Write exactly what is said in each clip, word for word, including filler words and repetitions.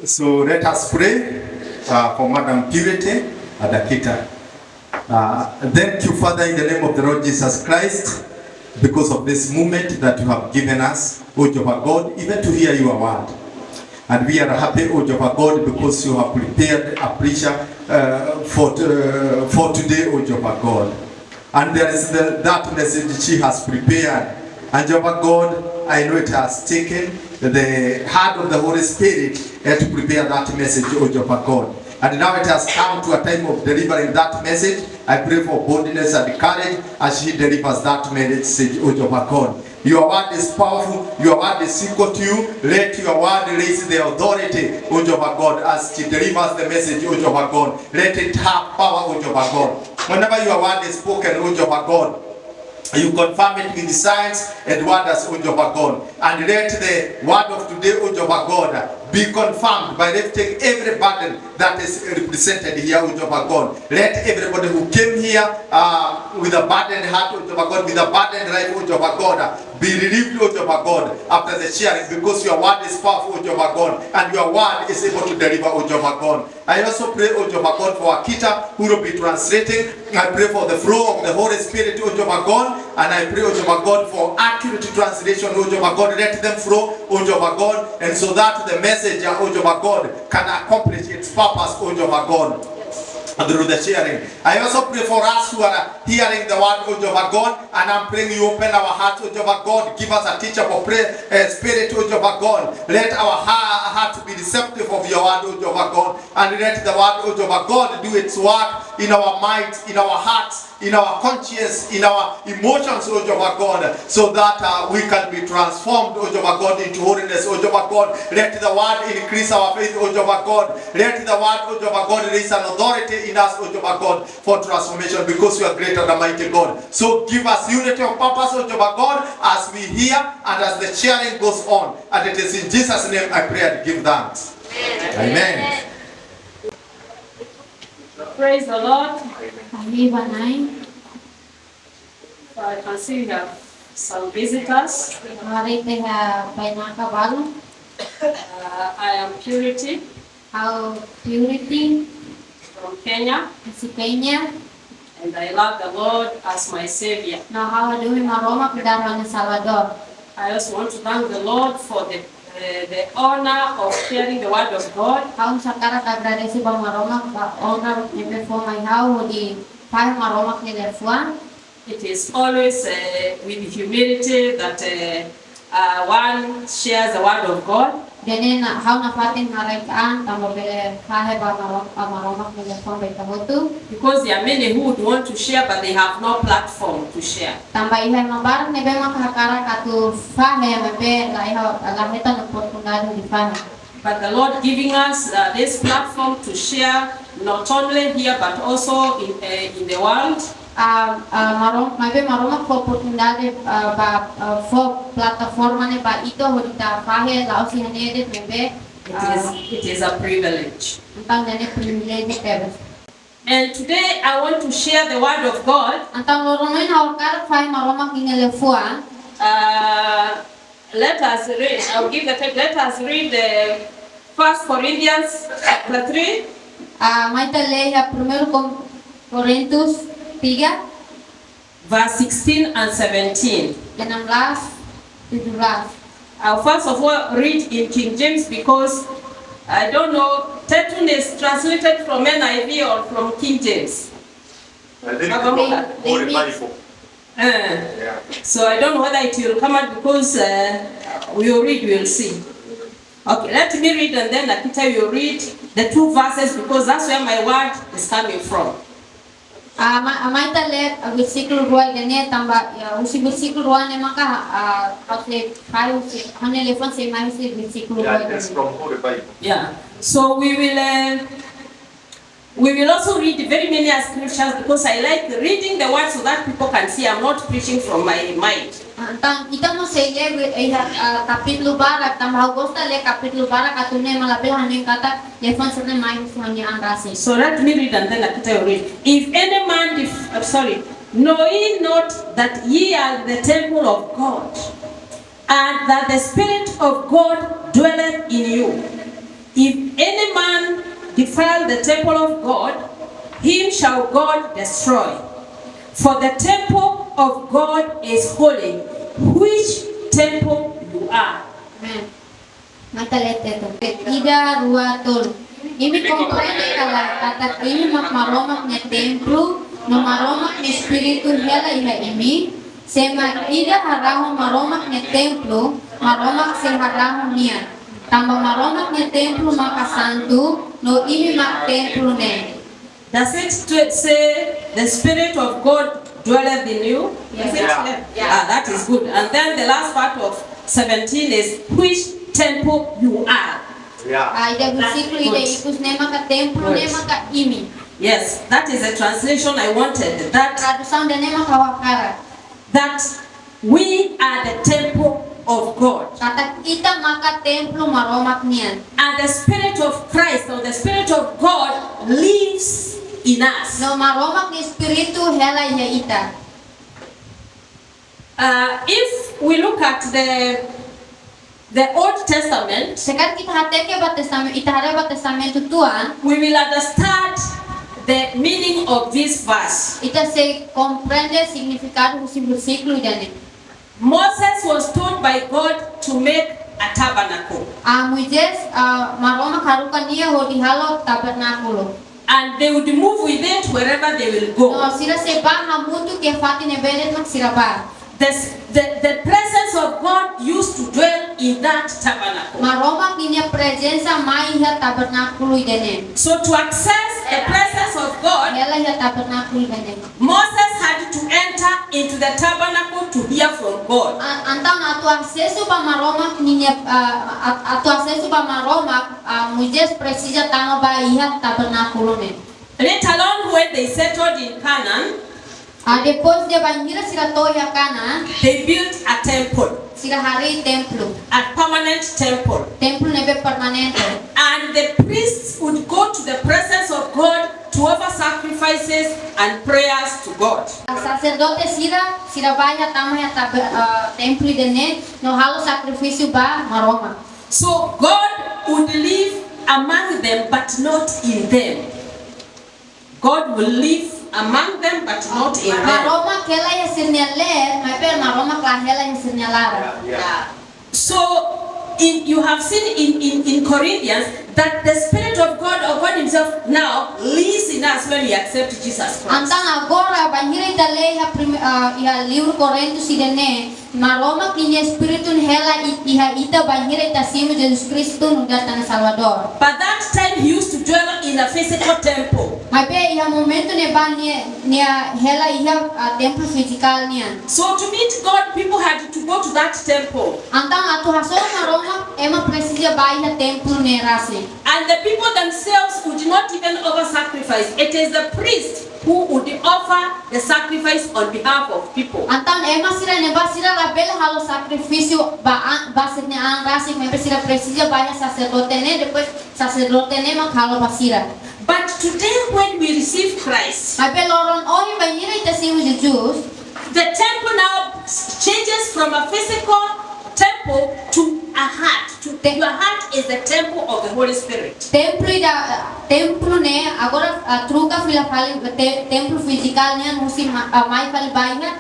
So let us pray uh, for Madam Purity Adakita. Uh, thank you, Father, in the name of the Lord Jesus Christ, because of this moment that you have given us, O Jehovah God, even to hear your word. And we are happy, O Jehovah God, because you have prepared a preacher uh, for, uh, for today, O Jehovah God. And there is the, that message she has prepared. And Jehovah God, I know it has taken the heart of the Holy Spirit uh, to prepare that message, O Jehovah God. And now it has come to a time of delivering that message. I pray for boldness and courage as she delivers that message, O Jehovah God. Your word is powerful, your word is equal to you. Let your word raise the authority, O Jehovah God, as she delivers the message, O Jehovah God. Let it have power, O Jehovah God. Whenever your word is spoken, O Jehovah God, you confirm it with signs and wonders, O Jehovah God. And let the word of today, O Jehovah God, be confirmed by lifting every burden that is represented here, O Jehovah God. Let everybody who came here uh, with a burdened heart, O Jehovah God, with a burdened life, O Jehovah God, uh, be relieved, O Jehovah God, after the sharing, because your word is powerful, O Jehovah God, and your word is able to deliver, O Jehovah God. I also pray, O Jehovah God, for Akita, who will be translating. I pray for the flow of the Holy Spirit, O Jehovah God, and I pray, O Jehovah God, for accurate translation, O Jehovah God. Let them flow, O Jehovah God, and so that the messenger, O Jehovah God, can accomplish its purpose, O Jehovah God, through the sharing. I also pray for us who are hearing the word, O Jehovah God, and I'm praying you open our hearts, O Jehovah God. Give us a teachable prayer, uh, spirit, O Jehovah God. Let our ha- hearts be receptive of your word, O Jehovah God. And let the word, O Jehovah God, do its work in our minds, in our hearts, in our conscience, in our emotions, O Jehovah God, so that uh, we can be transformed, O Jehovah God, into holiness, O Jehovah God. Let the word increase our faith, O Jehovah God. Let the word, O Jehovah God, raise an authority in us, O Jehovah God, for transformation, because you are great and mighty God. So give us unity of purpose, O Jehovah God, as we hear and as the sharing goes on. And it is in Jesus' name I pray and give thanks. Amen. Praise the Lord. Ahi banai. So I can see we have some visitors. Haree iha bainaka balun. Uh, I am Purity. Ha'u Purity. From Kenya. Husi Kenya. And I love the Lord as my Savior. No ha'u hadomi Maromak nu'udar ha'u-nia Salvadór. I also want to thank the Lord for the, uh, the honor of sharing the word of God. Ha'u mós hakarak agradese ba Maromak ba onra ne'ebé fó mai ha'u hodi fahe Maromak nia liafuan. It is always uh, with humility that uh, uh, one shares the word of God. Ida-ne'e ha'u nafatin haraik an tanba bele fahe ba Maromak, ba Maromak nia liafuan ba ita hotu. Because there are many who would want to share, but they have no platform to share. Tanba iha ema barak ne'ebé maka hakarak atu fahe, maibé la iha, la hetan oportunidade de fahe. But the Lord giving us uh, this platform to share not only here but also in, uh, in the world. Ah, ah, Maromak, maibé Maromak fó oportunidade, ah, ba, ah, fó plataforma ne'e ba ita hodi ita fahe la'ós iha ne'e de'it, maibé, it is, ah, it is a privilege. Entaun ne'e priviléjiu tebes. And today I want to share the word of God. Entaun loron ohin ha'u hakarak fahe Maromak nia liafuan. Uh, let us read. I'll give the text. Let us read the First Corinthians chapter three. Ah, mai ita lee iha Primeiru Ko- Korintus tiga. Verse sixteen and seventeen. Enam belas, tujuh belas. I'll first of all read in King James because I don't know, Tetun is translated from N I V or from King James. I think Baba Muka. They, they mix. Bible. Eh. Yeah. So I don't know whether it will come out because uh, we will read, we will see. Okay, let me read and then Akita will read the two verses because that's where my word is coming from. Ah, ma-, mai ita lee, ah, versíkulu rua ida-ne'e tanba, ya, husi versíkulu rua ne'e maka, ah, ha'u sei, ha'u sei, ha'u-nia liafuan sei mai husi versíkulu rua ida-ne'e. Yeah, it's from Holy Bible. Yeah. So we will, uh, we will also read very many scriptures because I like reading the word so that people can see I'm not preaching from my mind. Entaun, ita mós sei lee, eh, ah, kapítulu barak, tanba ha'u gosta lee kapítulu barak, atu nune'e ema labele hanoin katak liafuan sira-ne'e mai husi ha'u-nia an rasik. So let me read and then Akita will read. If any man, def- uh, sorry, know ye not that ye are the temple of God, and that the Spirit of God dwelleth in you? If any man defile the temple of God, him shall God destroy. For the temple of God is holy, which temple you are. Amen. Mata lete to. Ida, rua, tolu. Imi komprende ka lae katak imi mak Maromak nia templu, no Maromak nia Espíritu hela iha imi? Se mak ida harahun Maromak nia templu, Maromak sei harahun nia. Tanba Maromak nia templu maka santu, no imi mak templu ne'e. Does it st- say the Spirit of God dwelleth in you? Is it? Yeah. Yeah. Ah, that is good. And then the last part of seventeen is which temple you are. Yeah. Ah, ida versíkulu ida ikus ne'e maka templu ne'e maka imi. Yes, that is a translation I wanted. That Tradusaun ida-ne'e maka ha'u hakarak. That we are the temple of God. Katak ita maka templu Maromak nian. And the Spirit of Christ or the Spirit of God lives in us. No Maromak nia Espíritu hela iha ita. Uh, if we look at the the Old Testament, Se karik ita hateke ba Testamen-, ita haree ba Testamentu Tuan, we will understand the meaning of this verse. Ita sei komprende signifikadu husi versíkulu ida-ne'e. Moses was told by God to make a tabernacle. Ah, Moisés, ah, Maromak haruka nia hodi halo tabernákulu. And they would move with it wherever they will go. No sira sei bá hamutuk iha fatin ne'ebé de'it mak sira bá. This, the, the presence of God used to dwell in that tabernacle. Maromak ninia prezensa mai iha tabernákulu ida-ne'e. So to access the presence of God, Hela iha tabernákulu ida-ne'e. Moses had to enter into the tabernacle to hear from God. A-, entaun atu asesu ba Maromak ninia, ah, at-, atu asesu ba Maromak, ah, Moisés presiza tama ba iha tabernákulu ne'e. Later on, when they settled in Canaan, Ah, depois de bainhira sira to'o iha Kanaan, they built a temple, sira harii templu, a permanent temple. Templu ne'ebé permanente. And the priests would go to the presence of God to offer sacrifices and prayers to God. Saserdote sira, sira bá iha tama iha tab-, ah, templu ida-ne'e, no halo sakrifísiu ba Maromak. So God would live among them, but not in them. God will live among them, but not in them. Maromak hela iha sira-nia leet, maibé Maromak la hela iha sira-nia laran. Yeah, yeah. So in, you have seen in, in, in Corinthians that the Spirit of God or God Himself now lives in us when we accept Jesus Christ. Entaun agora, bainhira ita lee iha prim-, ah, iha livru Korintus ida-ne'e, Maromak ninia Espíritu hela i-, iha ita bainhira ita simu Jesus Kristu nu'udar ita-nia Salvadór. But that time he used to dwell in a physical temple. Maibé iha momentu ne'ebá nia, nia hela iha, ah, templu fizikál nian. So to meet God, people had to go to that temple. Entaun atu hasoru Maromak, ema presiza bá iha templu ne'e rasik. And the people themselves would not even offer sacrifice. It is the priest who would offer the sacrifice on behalf of people. Entaun ema sira ne'ebá sira labele halo sakrifísiu ba an-, ba sira-nia an rasik, maibé sira presiza bá iha saserdote ne'e, depois saserdote ne'e mak halo ba sira. But today when we receive Christ, Maibé loron ohin bainhira ita simu Jesus, the temple now changes from a physical temple to a heart. To, your heart is the temple of the Holy Spirit. Templu ida, templu ne'e agora, ah, troka fila fali te-, templu fizikál nian husi ma-, ah, mai fali ba iha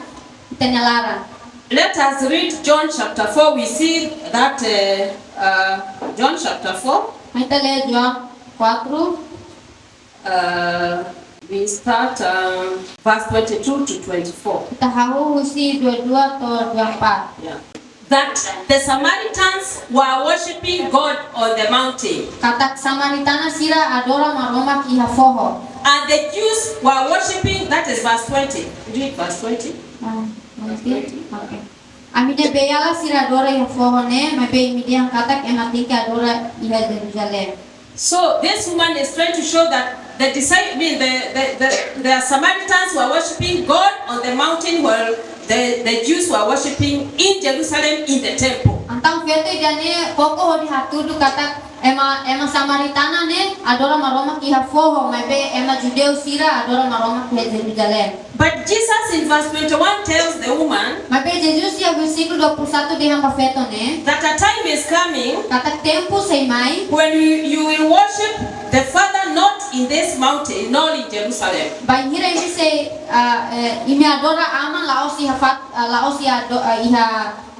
ita-nia laran. Let us read John chapter four. We see that, uh, uh, Johon kapítulu fo. Mai ita lee João quatro. Uh, we start, um, verse twenty-two to twenty-four. Ita hahú husi dua dua to'o dua empat. Yeah. That the Samaritans were worshiping God on the mountain. Katak Samaritana sira adora Maromak iha foho. And the Jews were worshiping, that is verse twenty. Read verse twenty. Ah, verse twenty. Okay. Ami-nia beiala sira adora iha foho ne'e, maibé imi dehan katak ema tenke adora iha Jerusalém. So this woman is trying to show that the disci-, I mean, the, the, the, the Samaritans were worshiping God on the mountain, while the, the Jews were worshiping in Jerusalem in the temple. Entaun feto ida-ne'e koko hodi hatudu katak Ema, ema Samaritana ne'e adora Maromak iha foho, maibé ema judeu sira adora Maromak iha Jerusalém. But Jesus in verse twenty-one tells the woman Maibé Jesus iha versíkulu dua puluh satu dehan ba feto ne'e, that a time is coming katak tempu sei mai when you, you will worship the Father not in this mountain, nor in Jerusalem. Bainhira imi sei, ah, eh, imi adora Aman la'ós iha fat-, ah, la'ós iha do-, ah, iha,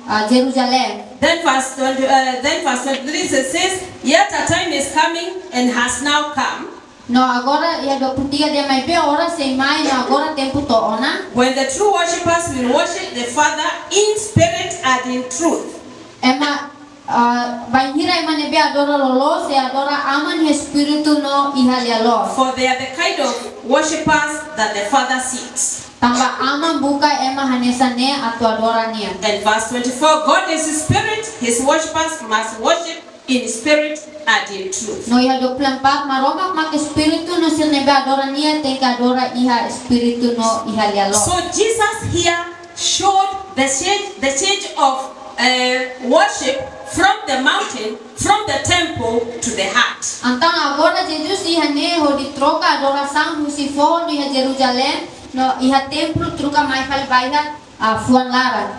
ah, Jerusalém. Then verse twenty, uh, then verse twenty-three says, says, "Yet a time is coming and has now come." No agora iha dua puluh tiga dehan maibé oras sei mai, no agora tempu to'o ona. When the true worshippers will worship the Father in spirit and in truth. Ema, ah, bainhira ema ne'ebé adora loloos sei adora Aman iha espíritu no iha lia-loos. For they are the kind of worshippers that the Father seeks. Tanba Aman buka ema hanesan ne'e atu adora nia. And verse twenty-four, "God is spirit, his worshippers must worship in spirit and in truth." No iha dua puluh empat, Maromak mak espíritu, no sira ne'ebé adora nia tenke adora iha espíritu no iha lia-loos. So Jesus here showed the change, the change of, uh, worship from the mountain, from the temple to the heart. Entaun agora Jesus iha ne'e hodi troka adorasaun husi foho no iha Jerusalém, no iha templu, troka mai fali ba iha, ah, fuan laran.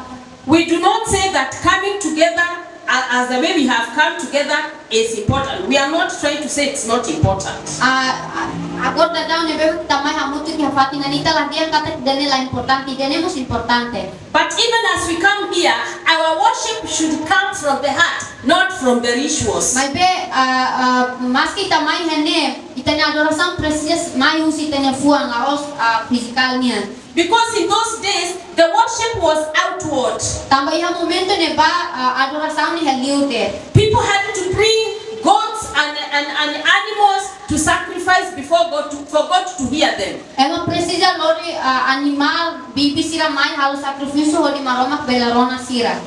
We do not say that coming together, uh, as the way we have come together is important. We are not trying to say it's not important. Ah, ah, agora daudaun ne'ebé ita mai hamutuk iha fatin ne'e, ita la dehan katak ida-ne'e la importante, ida-ne'e mós importante. But even as we come here, our worship should come from the heart, not from the rituals. Maibé, ah, ah, maski ita mai iha ne'e, ita-nia adorasaun presiza mai husi ita-nia fuan, la'ós, ah, fizikál nian. Because in those days, the worship was outward. Tanba iha momentu ne'ebá, ah, adorasaun ne'e iha liur de'it. People had to bring goats and, and, and animals to sacrifice before God to, for God to hear them. Ema presiza lori, ah, animál bibi sira mai halo sakrifísiu hodi Maromak bele rona sira.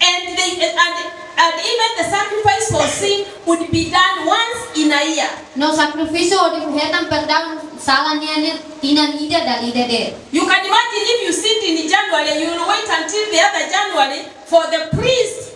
And they, and, and even the sacrifice for sin would be done once in a year. No sakrifísiu hodi hetan perdaun sala nian ne'e tinan ida dala ida de'it. You can imagine if you sinned in January, you will wait until the other January for the priest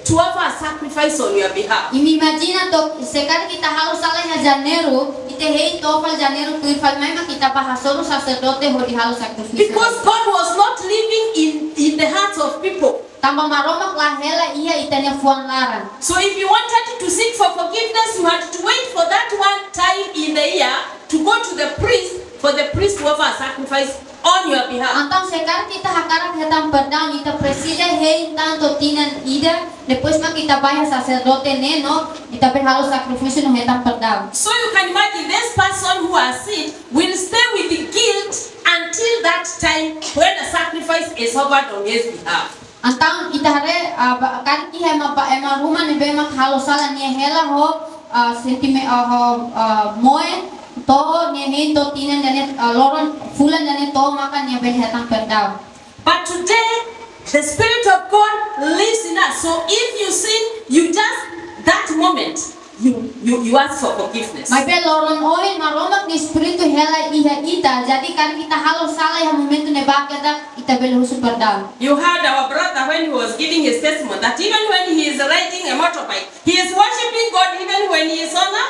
to offer a sacrifice on your behalf. Imi imajina to'ok, se karik ita halo sala iha Janeiru, ita hein to'o fali Janeiru tuir fali mai mak ita bá hasoru saserdote hodi halo sakrifísiu. Because God was not living in, in the hearts of people. Tanba Maromak la hela iha ita-nia fuan laran. So if you wanted to seek for forgiveness, you had to wait for that one time in the year to go to the priest, for the priest to offer a sacrifice on your behalf. Entaun se karik ita hakarak hetan perdaun, ita presiza hein tan to'o tinan ida, depois mak ita bá iha saserdote ne'e no ita bele halo sakrifísiu no hetan perdaun. So you can imagine this person who has sinned will stay with the guilt until that time when a sacrifice is offered on his behalf. Entaun ita haree, ah, ba-, karik iha ema ba-, ema ruma ne'ebé mak halo sala, nia hela ho, ah, sentime-, ah, ho, ah, moe, to'o nia hein to'o tinan ida-ne'e, ah, loron fulan ida-ne'e to'o maka nia bele hetan perdaun. But today, the Spirit of God lives in us. So if you sin, you just, that moment, you, you, you ask for forgiveness. Maibé loron ohin Maromak nia Espíritu hela iha ita. Jadi karik ita halo sala iha momentu ne'ebá ketak, ita bele husu perdaun. You heard our brother when he was giving his testimony that even when he is riding a motorbike, he is worshiping God even when he is on a,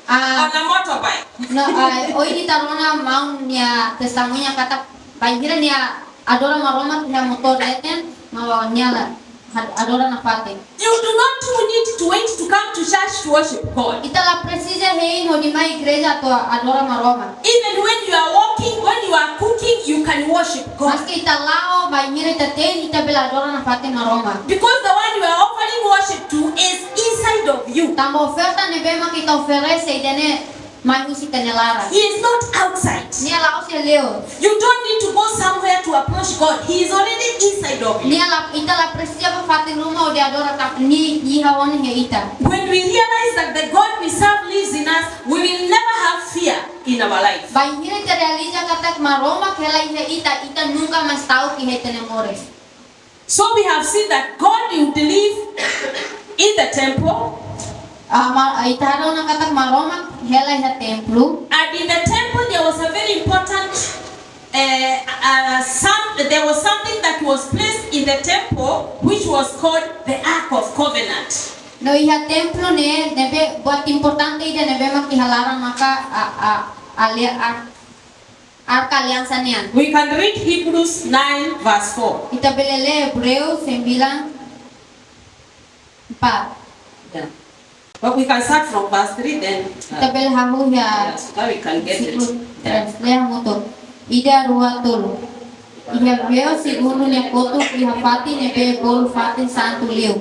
ah, on a motorbike. No, ah, ohin ita rona maun nia testemuña katak bainhira nia adora Maromak iha motór leten, no nia la, had-, adora nafatin. You do not need to wait to come to church to worship God. Ita la presiza hein hodi mai igreja atu adora Maromak. Even when you are walking, when you are cooking, you can worship God. Maski ita la'o, bainhira ita te'in, ita bele adora nafatin Maromak. Because the one you are offering worship to is inside of you. Tanba oferta ne'ebé mak ita oferese ida-ne'e mai husi ita-nia laran. He is not outside. Nia la'ós iha liur. You don't need to go somewhere to approach God. He is already inside of you. Nia la, ita la presiza bá fatin ruma hodi adora, tanba nia iha ona iha ita. When we realize that the God we serve lives in us, we will never have fear in our life. Bainhira ita realiza katak Maromak hela iha ita, ita nunka mais ta'uk iha ita-nia moris. So we have seen that God would live in the temple. Ah, ma-, ita haree ona katak Maromak hela iha templu. And in the temple there was a very important, uh, uh, some, there was something that was placed in the temple which was called the Ark of Covenant. No iha templu ne'e, ne'ebé buat importante ida ne'ebé mak iha laran maka a, a, alia-, ar-, arka aliansa nian. We can read Hebrews nine verse four. Ita bele lee Hebreu sembilan empat. Yeah. But we can start from verse three then. Ita bele hahú iha, yeah, so that we can get it. Versíkulu três, lee hamutuk. Ida, rua, tolu. Iha véu segundu nia kotuk iha fatin ne'ebé bolu Fatin Santu liu.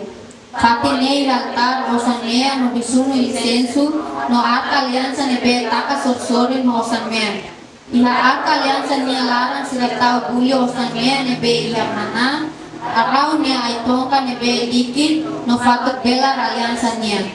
Fatin ne'e iha altár osan-mean hodi sunu insensu, no arka aliansa ne'ebé taka sorin-sorin ho osan-mean. Iha arka aliansa nia laran sira tau buli osan-mean ne'ebé iha maná, arraun nia ai-tonka ne'ebé dikin, no fatuk belar aliansa nian.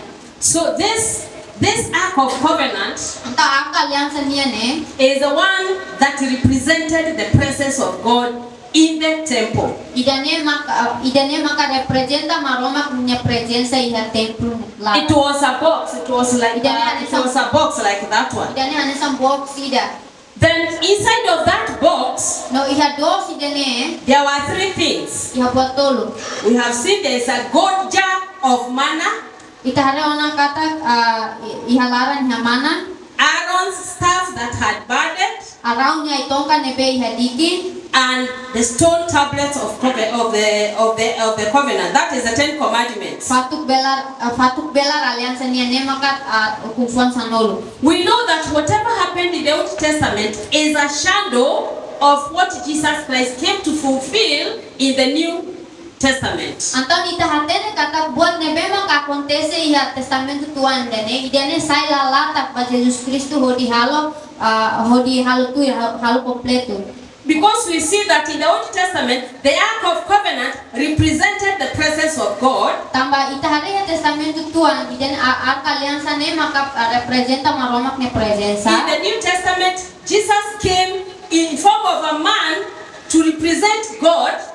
So this, this Ark of Covenant, entaun arka aliansa nian ne'e, is the one that represented the presence of God in the temple. Ida-ne'e maka, ida-ne'e maka reprezenta Maromak nia prezensa iha templu laran. It was a box. It was like, ida-ne'e uh, it hanesan, was a box like that one. Ida-ne'e hanesan box ida. Then inside of that box, no iha doos ida-ne'e, there were three things. Iha buat tolu. We have seen there is a gourd jar of manna. Ita haree ona katak, ah, i-, iha laran iha maná. Aaron's staff that had budded. Arraun nia ai-tonka ne'ebé iha dikin. And the stone tablets of cove-, of the, of the, of the covenant. That is the Ten Commandments. Fatuk belar, ah, fatuk belar aliansa nian ne'e maka, ah, ukun-fuan sanulu. We know that whatever happened in the Old Testament is a shadow of what Jesus Christ came to fulfill in the New Testament. Entaun ita hatene katak buat ne'ebé maka akontese iha Testamentu Tuan ida-ne'e, ida-ne'e sai lalatak ba Jesus Kristu hodi halo, ah, hodi halo tuir, ha-, halo kompletu. Because we see that in the Old Testament, the Ark of Covenant represented the presence of God. Tanba ita haree iha Testamentu Tuan, ida-ne'e a-, arka aliansa ne'e maka, ah, reprezenta Maromak nia prezensa. In the New Testament, Jesus came in form of a man to represent God.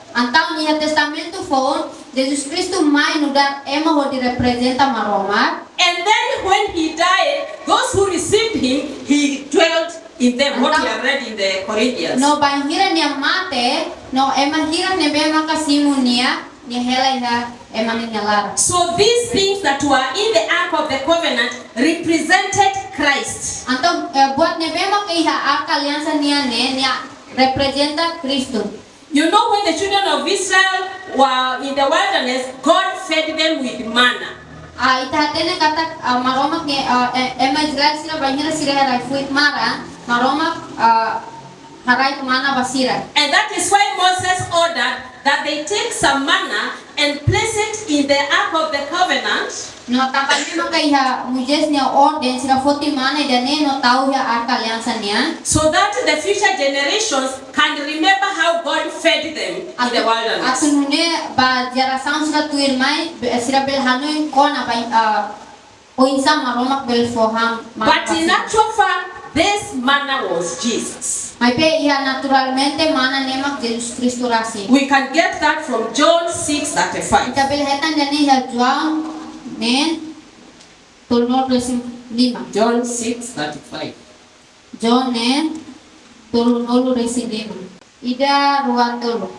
Entaun iha Testamentu Foun, Jesus Kristu mai nu'udar ema hodi reprezenta Maromak. And then when he died, those who received him, he dwelt in them. What we have read in the Corinthians. No bainhira nia mate, no ema hirak ne'ebé maka simu nia, nia hela iha ema nia laran. So these things that were in the Ark of the Covenant represented Christ. Entaun, eh, buat ne'ebé maka iha arka aliansa nian ne'e, nia reprezenta Kristu. You know, when the children of Israel were in the wilderness, God fed them with manna. Ah, ita hatene katak, ah, Maromak ne'e, ah, e-, ema Israel sira bainhira sira iha rai-fuik maran, Maromak, ah, haraik mana ba sira. And that is why Moses ordered that they take some manna and place it in the Ark of the Covenant. No tanba ne'e maka iha Moisés nia orden sira foti mana ida-ne'e no tau iha arka aliansa nian. So that the future generations can remember how God fed them in the wilderness. Atu, atu nune'e ba jerasaun sira tuirmai, be-, sira bele hanoin kona-ba, ah, oinsá Maromak bele fó han mana ba sira. But in actual fact, this manna was Jesus. Maibé iha naturalmente mana ne'e mak Jesus Kristu rasik. We can get that from John six thirty-five. Ita bele hetan ida-ne'e iha João neen tolunulu-resin-lima. John six thirty-five. João neen tolunulu-resin-lima. Ida, rua, tolu.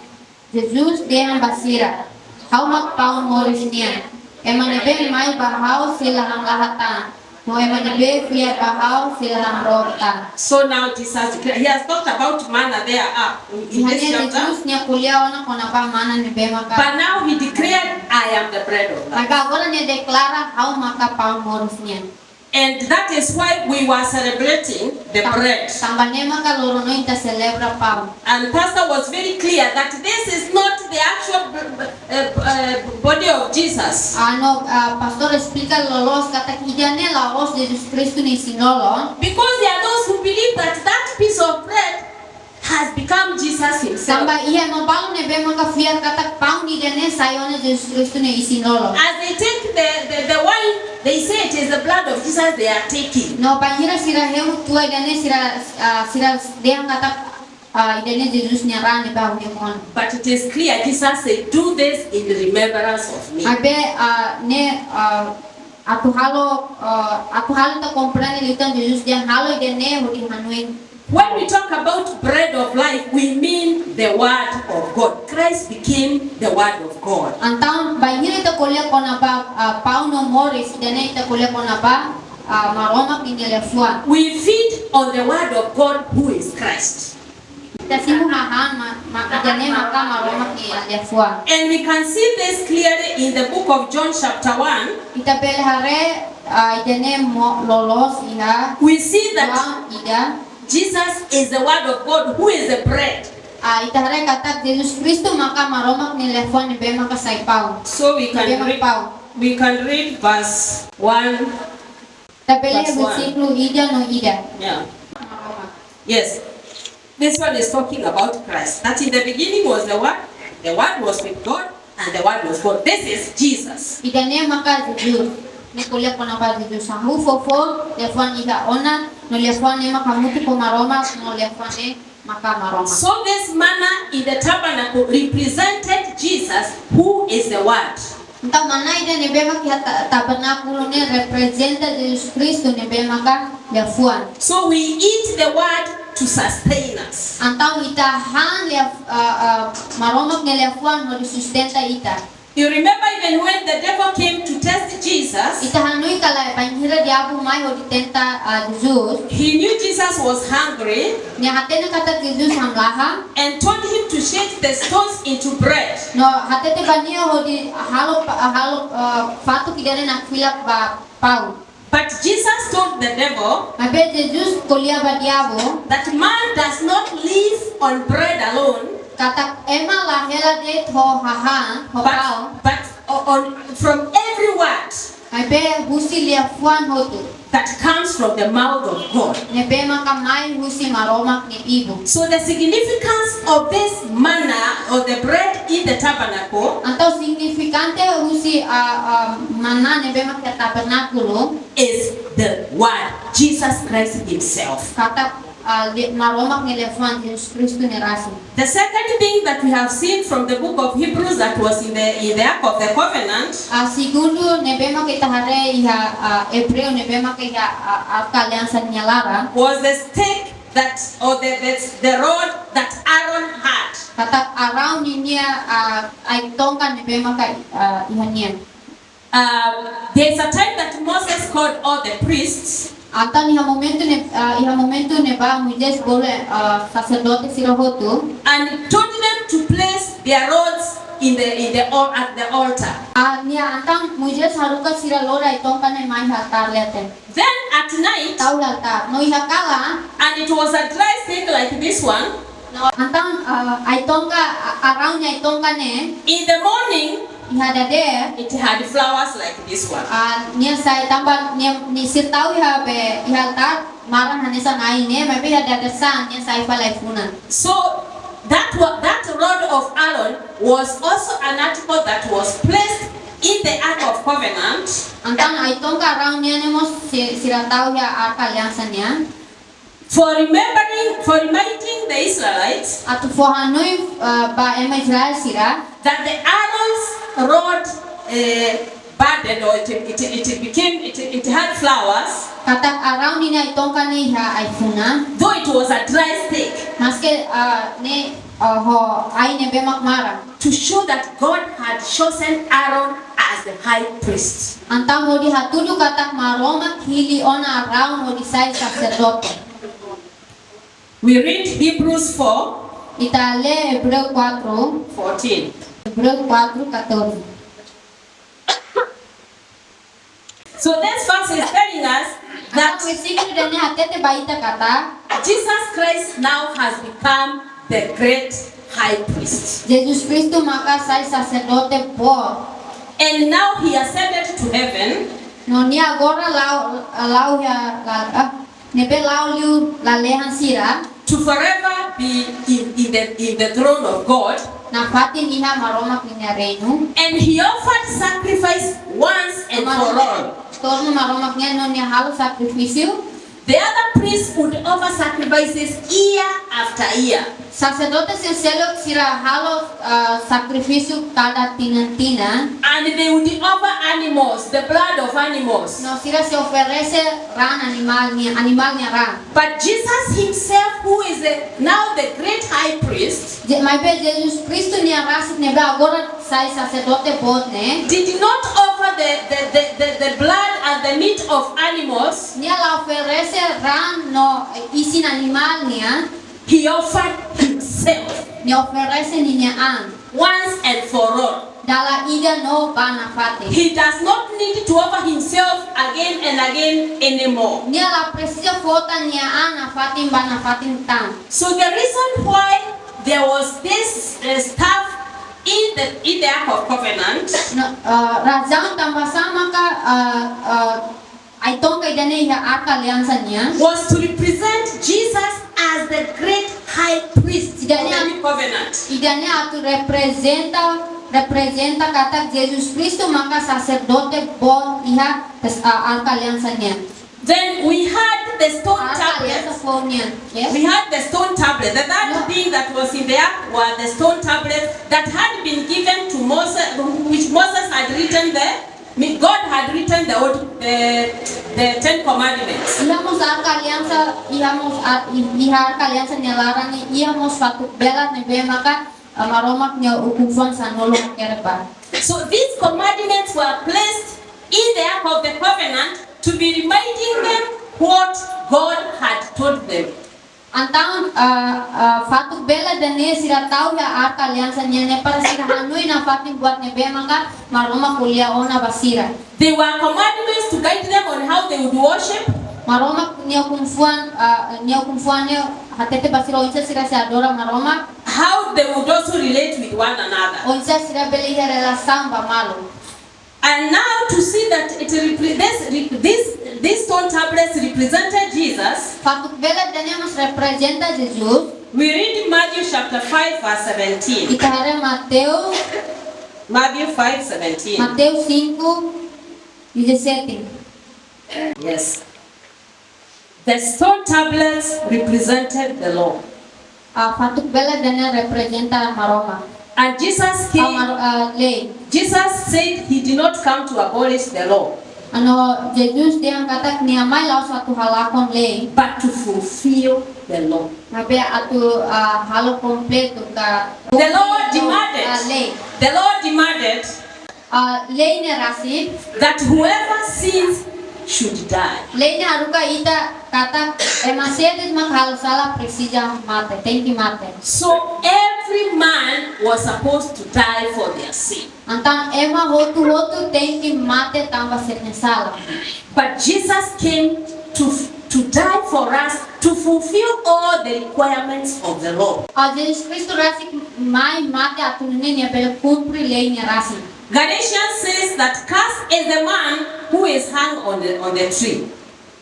Jesus dehan ba sira: Ha'u mak paun moris nian. Ema ne'ebé mai ba ha'u sei la hamlaha tan. No ema ne'ebé fiar ba ha'u sei la hamrook tan. So now Jesus declared, he has talked about manna there, uh, in, in this chapter. Iha ne'e Jesus nia ko'alia ona kona-ba mana ne'ebé maka. But now he declared, "I am the bread of life." Maibé agora nia deklara: Ha'u maka paun moris nian. And that is why we were celebrating the bread. Tanba ne'e maka loron ohin ita selebra paun. And pastor was very clear that this is not the actual b-, b-, uh, uh, body of Jesus. Ah, no, ah, pastór esplika loloos katak ida-ne'e la'ós Jesus Kristu nia isin-lolon. Because there are those who believe that that piece of bread has become Jesus himself. Tanba iha ema balu ne'ebé maka fiar katak paun ida-ne'e sai ona Jesus Kristu nia isin-lolon. As they take the, the, the wine, they say it is the blood of Jesus they are taking. No bainhira sira hemu tua ida-ne'e sira, ah, sira dehan katak, ah, ida-ne'e Jesus nia raan ne'ebé hemu ona. But it is clear, Jesus said, "Do this in remembrance of me." Maibé, ah, ne'e, ah, atu halo, ah, atu halo ita komprende liután Jesus dehan halo ida-ne'e hodi hanoin When we talk about bread of life, we mean the word of God. Christ became the word of God. Entaun, bainhira ita ko'alia kona-ba, ah, paun no moris, ida-ne'e ita ko'alia kona-ba, ah, Maromak nia liafuan. We feed on the word of God, who is Christ. Ita simu hahán ma, ma, ida-ne'e maka Maromak nia liafuan. And we can see this clearly in the book of John chapter one. Ita bele haree, ah, ida-ne'e mo, loloos iha, we see that, João ida. Jesus is the word of God, who is the bread. Ah, ita haree katak Jesus Kristu maka Maromak nia liafuan ne'ebé maka sai paun. So we can, ne'ebé maka read, paun. We can read verse one. Ita bele, verse one. Versíkulu ida no ida. Yeah. Maromak. Yes. This one is talking about Christ. That in the beginning was the Word, the Word was with God, and the Word was God. This is Jesus. Ida-ne'e maka Jesus. Ne'e ko'alia kona-ba Jesus. Iha foufoun, liafuan iha ona, no liafuan ne'e mak hamutuk ho Maromak, no liafuan ne'e maka Maromak. So this manna in the tabernacle represented Jesus, who is the Word. Entaun, manna ida ne'ebé mak iha ta, tabernákulu ne'e reprezenta Jesus Kristu ne'ebé maka liafuan. So we eat the word to sustain us. Entaun, ita han lia, ah, ah, Maromak nia liafuan hodi sustenta ita. You remember even when the devil came to test Jesus, ita hanoin katak bainhira diabu mai hodi tenta, ah, Jesus. He knew Jesus was hungry. Nia hatene katak Jesus hamlaha. And told him to change the stones into bread. No hatete ba nia hodi halo pa, halo, ah, fatuk ida-ne'e nakfilak ba paun. But Jesus told the devil, maibé Jesus ko'alia ba diabu, that man does not live on bread alone, katak ema la hela de'it ho hahán, ho paun, but, but o-, on, from every word, maibé husi liafuan hotu, that comes from the mouth of God. Ne'ebé maka mai husi Maromak nia ibun. So the significance of this manna or the bread in the tabernacle, entaun signifikante husi, ah, ah, manna ne'ebé maka iha tabernákulu, is the word, Jesus Christ himself. Katak, ah, li, Maromak nia liafuan Jesus Kristu nia rasik. The second thing that we have seen from the book of Hebrews that was in the, in the Ark of the Covenant, ah, segundu ne'ebé maka ita haree iha, ah, Ebreu ne'ebé maka iha, ah, Arka Aliansa nia laran, was the stick that, or the, the, the rod that Aaron had. Katak Arão ninia, ah, ai-tonka ne'ebé maka, ah, iha nia. Um, there's a time that Moses called all the priests. Entaun iha momentu ne'e, ah, iha momentu ne'ebá Moisés bolu, ah, saserdote sira hotu. And told them to place their rods in the, in the al-, at the altar. Ah, nia entaun Moisés haruka sira lori ai-tonka ne'e mai iha altár leten. Then at night, tau iha altár. No iha kalan, and it was a dry stick like this one. No, entaun, ah, ai-tonka, ah, Arão nia ai-tonka ne'e. In the morning, iha dadeer, it had flowers like this one. Ah, nia sai tanba nia, nia sira tau iha be, iha altár, maran hanesan ai ne'e, maibé iha dadeer-saan nia sai fali ai-funan. So that wa-, that rod of Aaron was also an article that was placed in the Ark of Covenant. Entaun ai-tonka Arão nian ne'e mós si-, sira tau iha Arka Aliansa nian. For remembering, for reminding the Israelites, atu fó hanoin, eh, ba ema Israel sira, that the Aaron's rod, eh, budded, or it, it, it became, it, it had flowers. Katak Arão ninia ai-tonka ne'e iha ai-funan. Though it was a dry stick. Maske, eh, ne'e, eh, ho ai ne'ebé mak maran. To show that God had chosen Aaron as the high priest. Entaun hodi hatudu katak Maromak hili ona Arão hodi sai saserdote. We read Hebrews four. Ita lee Ebreu quatro. Fourteen. Ebreu quatro catorze. So this verse is telling us that, entaun versíkulu ida-ne'e hatete ba ita katak, Jesus Christ now has become the great high priest. Jesus Kristu maka sai saserdote boot. And now he ascended to heaven. No nia agora la'o, la'o iha la, ah, ne'ebé la'o liu lalehan sira. To forever be in, in the, in the throne of God. Nafatin iha Maromak ninia reinu. And he offered sacrifice once and for all. Torna Maromak nian no nia halo sakrifísiu. The other priests would offer sacrifices year after year. Saserdote sira seluk sira halo, ah, sakrifísiu kada tinan-tinan. And they would offer animals, the blood of animals. No sira sei oferese raan animál nian, animál nia raan. But Jesus himself, who is the, now the great high priest, Je-, maibé Jesus Kristu nia rasik ne'ebé agora sai saserdote boot ne'e, did not offer the, the, the, the, the blood and the meat of animals. Nia la oferese raan no, eh, isin animál nian. He offered himself. Nia oferese ninia an. Once and for all. Dala ida no ba nafatin. He does not need to offer himself again and again anymore. Nia la presiza fó tan nia an nafatin ba nafatin tan. So the reason why there was this, uh, staff in the, in the Ark of Covenant, no, ah, razaun tanbasá maka, ah, ah, ai-tonka ida-ne'e iha Arka Aliansa nian, was to represent Jesus as the great high priest of the new covenant. Ida-ne'e atu reprezenta, reprezenta katak Jesus Kristu maka saserdote boot iha tes-, ah, Arka Aliansa nian. Then we had the stone tablet. Arka Aliansa foun nian, yes? We had the stone tablet. The third thing that was in the ark were the stone tablets that had been given to Moses, which Moses had written there. Me-, God had written the old, the, the Ten Commandments. Iha mós Arka Aliansa, iha mós a-, i-, iha Arka Aliansa nia laran ne'e, iha mós fatuk bela ne'ebé maka, ah, Maromak nia ukun-fuan sanulu hakerek ba. So these commandments were placed in the Ark of the Covenant to be reminding them what God had told them. Entaun, ah, ah, fatuk bela ida-ne'e sira tau iha Arka Aliansa nian ne'e para sira hanoin nafatin buat ne'ebé maka Maromak ko'alia ona ba sira. They were commandments to guide them on how they would worship. Maromak nia ukun-fuan, ah, nia ukun-fuan ne'e hatete ba sira oinsá sira sei adora Maromak. How they would also relate with one another. Oinsá sira bele iha relasaun ba malu. And now to see that it repre-, this, re-, this, these stone tablets represented Jesus. Fatuk bela ida-ne'e mós reprezenta Jesus. We read Matthew chapter five, verse seventeen. Ita haree Mateus. Matthew five seventeen. Mateus cinco, dezassete. Yes. The stone tablets represented the law. Ah, fatuk bela ida-ne'e reprezenta Maromak. And Jesus came, ah, Mar-, ah, lei. Jesus said he did not come to abolish the law. No Jesus dehan katak nia mai la'ós atu halakon lei. But to fulfill the law. Maibé atu, ah, halo kompletu ka, the law demanded, ah, lei. The law demanded, ah, lei ne'e rasik, that whoever sins should die. Lei ne'e haruka ita katak ema sé de'it mak halo sala presiza mate, tenke mate. So every man was supposed to die for their sin. Entaun ema hotu-hotu tenke mate tanba sira-nia sala. But Jesus came to, to die for us to fulfill all the requirements of the law. Ah, Jesus Kristu rasik mai mate atu nune'e nia bele kumpre lei ne'e rasik. Galatians says that cursed is the man who is hung on the, on the tree.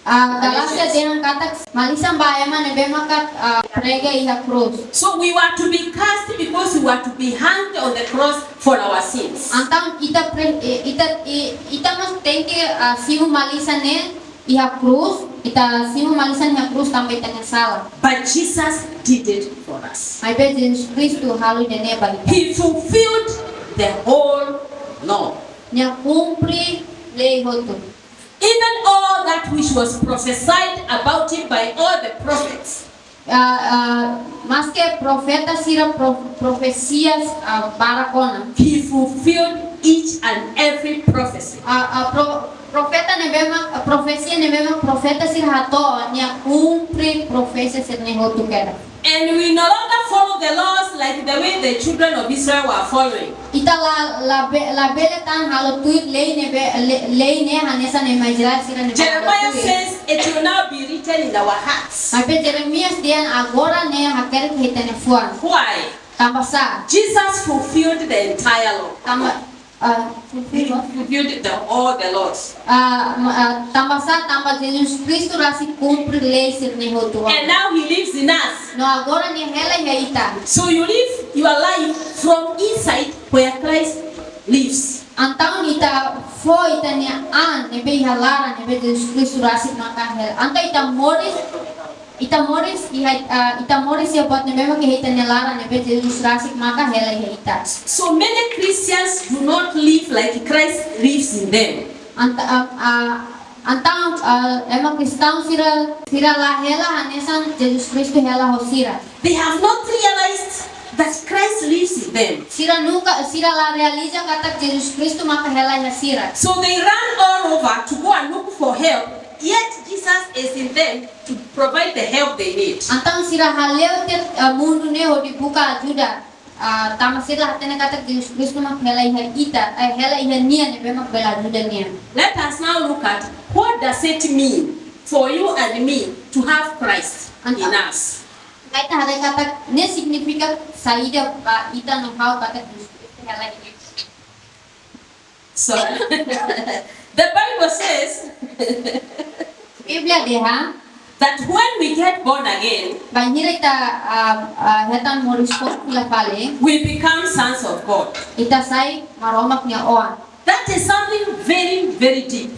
Ah, Galásia dehan katak malisan ba ema ne'ebé maka, ah, prega iha krús. So we were to be cursed because we were to be hanged on the cross for our sins. Entaun ita pre-, eh, ita, i-, ita mós tenke, ah, simu malisan ne'e iha krús, ita simu malisan iha krús tanba ita-nia sala. But Jesus did it for us. Maibé Jesus Kristu halo ida-ne'e ba ita. He fulfilled the whole law. Nia kumpre lei hotu. Even all that which was prophesied about him by all the prophets. Ah, ah, maske profeta sira pro-, profesias, ah, barak ona. He fulfilled each and every prophecy. Ah, ah, pro-, profeta ne'ebé mak, profesia ne'ebé mak profeta sira hato'o, nia kumpre profesia sira-ne'e hotu kedas. And we no longer follow the laws like the way the children of Israel were following. Ita la, la be-, la bele tan halo tuir lei ne'ebé, le-, lei ne'e hanesan ema Israel sira-ne'e halo tuir. Jeremiah says, "It will now be written in our hearts." Maibé Jeremias dehan agora ne'e hakerek iha ita-nia fuan. Why? Tanbasá? Jesus fulfilled the entire law. Tanba, ah, fulfill what? Fulfilled the, all the laws. Ah, ma-, ah, tanbasá, tanba Jesus Kristu rasik kumpre lei sira-ne'e hotu. And now he lives in us. No agora nia hela iha ita. So you live your life from inside where Christ lives. Entaun ita fó ita-nia an ne'ebé iha laran ne'ebé Jesus Kristu rasik maka hela. Entaun ita moris, ita moris iha, ah, ita moris iha buat ne'ebé maka iha ita-nia laran ne'ebé Jesus rasik maka hela iha ita. So many Christians do not live like Christ lives in them. Anta-, ah, ah, entaun, ah, ema kristaun sira, sira la hela hanesan Jesus Kristu hela ho sira. They have not realized that Christ lives in them. Sira nunka, sira la realiza katak Jesus Kristu maka hela iha sira. So they run all over to go and look for help, yet Jesus is in them to provide the help they need. Entaun sira hale'u tiha, ah, mundu ne'e hodi buka ajuda. Ah, tanba sira la hatene katak Jesus Kristu maka hela iha ita, eh, hela iha nia ne'ebé maka bele ajuda nia. Let us now look at what does it mean for you and me to have Christ in us. Entaun, ita haree katak ne'e signifika saida ba ita no ha'u katak Jesus Kristu hela iha ita. So, the Bible says Bíblia dehan that when we get born again, bainhira ita, ah, ah, hetan moris foun fila fali, we become sons of God. Ita sai Maromak nia oan. That is something very, very deep.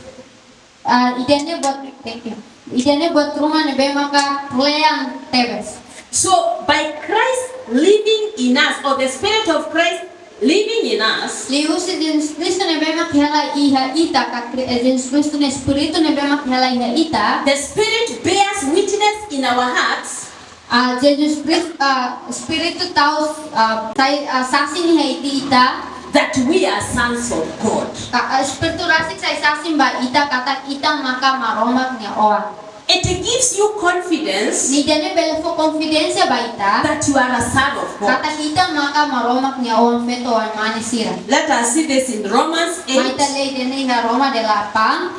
Ah, ida-ne'e buat, thank you. Ida-ne'e buat ruma ne'ebé maka kle'an tebes. So by Christ living in us, or the Spirit of Christ living in us, liuhusi Jesus Kristu ne'ebé maka hela iha ita, ka Kri-, eh, Jesus Kristu nia Espíritu ne'ebé maka hela iha ita, the Spirit bears witness in our hearts. Ah, Jesus Kristu, ah, Espíritu tau, ah, sai, ah, sasin iha ita, that we are sons of God. Ka, ah, Espíritu rasik sai sasin ba ita katak ita maka Maromak nia oan. It gives you confidence. Ida-ne'e bele fó konfidénsia ba ita, that you are a son of God. Katak ita maka Maromak nia oan-feto, oan-mane sira. Let us see this in Romans eight. Mai ita lee ida-ne'e iha Roma delapan.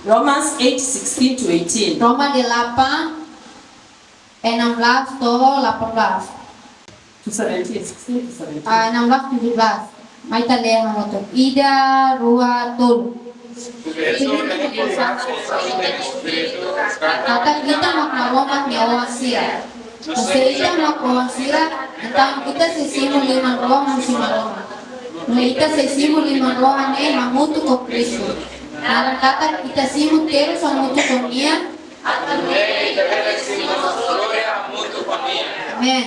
Romans eight sixteen to eighteen. Roma delapan, enam belas to'o delapan belas. To seventeen, sixteen to seventeen. Ah, enam belas, tujuh belas. Mai ita lee hamutuk. Ida, rua, tolu. Katak ita mak Maromak nia oan sira. Se ita mak oan sira, entaun ita sei simu liman-rohan husi Maromak. No ita sei simu liman-rohan ne'e hamutuk ho Kristu. Naran katak ita simu terus hamutuk ho nia. Amen.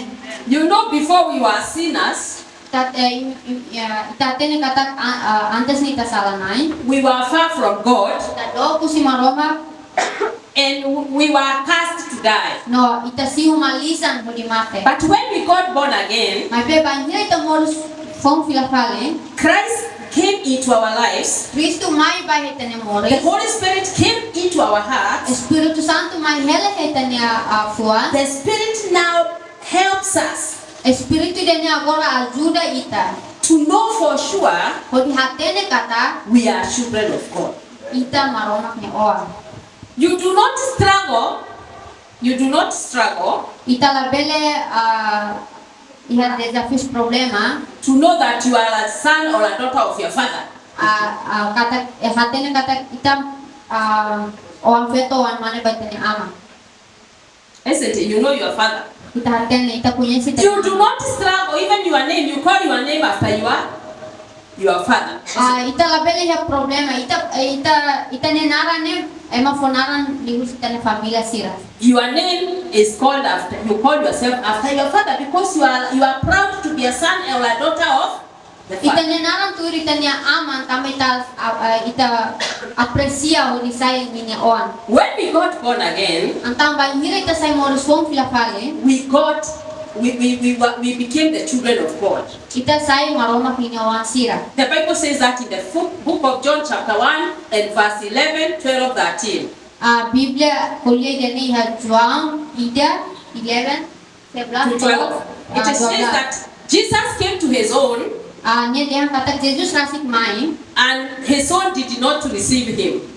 You know, before we were sinners, ita, eh, in, in, ya, ita hatene katak, ah, ah, antes ne'e ita sala-na'in. We were far from God. Ita dook husi Maromak. And we were cursed to die. No, ita simu malisan hodi mate. But when we got born again, maibé bainhira ita moris foun fila fali, Christ came into our lives. Kristu mai ba ita-nia moris. The Holy Spirit came into our hearts. Espíritu Santu mai hela iha ita-nia, ah, fuan. The Spirit now helps us. Espíritu ida-ne'e agora ajuda ita, to know for sure, hodi hatene katak, we are children of God. Ita Maromak nia oan. You do not struggle. You do not struggle. Ita labele, ah, iha dezafiu, problema, to know that you are a son or a daughter of your father. Ah, ah, katak, eh, hatene katak ita, ah, oan-feto, oan-mane ba ita-nia aman. Isn't it? You know your father. Ita hatene, ita koñese ita. You do not struggle, even your name, you call your name after your, your father. Ah, ita labele iha problema, ita, eh, ita, ita-nia naran ne'e, ema fó naran liuhusi ita-nia família sira. Your name is called after, you call yourself after your father because you are, you are proud to be a son or a daughter of the father. Ita-nia naran tuir ita-nia aman, tanba ita, ah, ah, ita apresia hodi sai ninia oan. When we got born again, entaun bainhira ita sai moris foun fila fali, we got, we, we, we, were, we became the children of God. Ita sai Maromak ninia oan sira. The Bible says that in the fu-, book of John chapter one and verse eleven, twelve, thirteen. Ah, Bíblia ko'alia ida-ne'e iha João ida, eleven, sebelas, to twelve. It, ah, says dua belas, that Jesus came to his own, ah, nia dehan katak Jesus rasik mai, and his own did not receive him.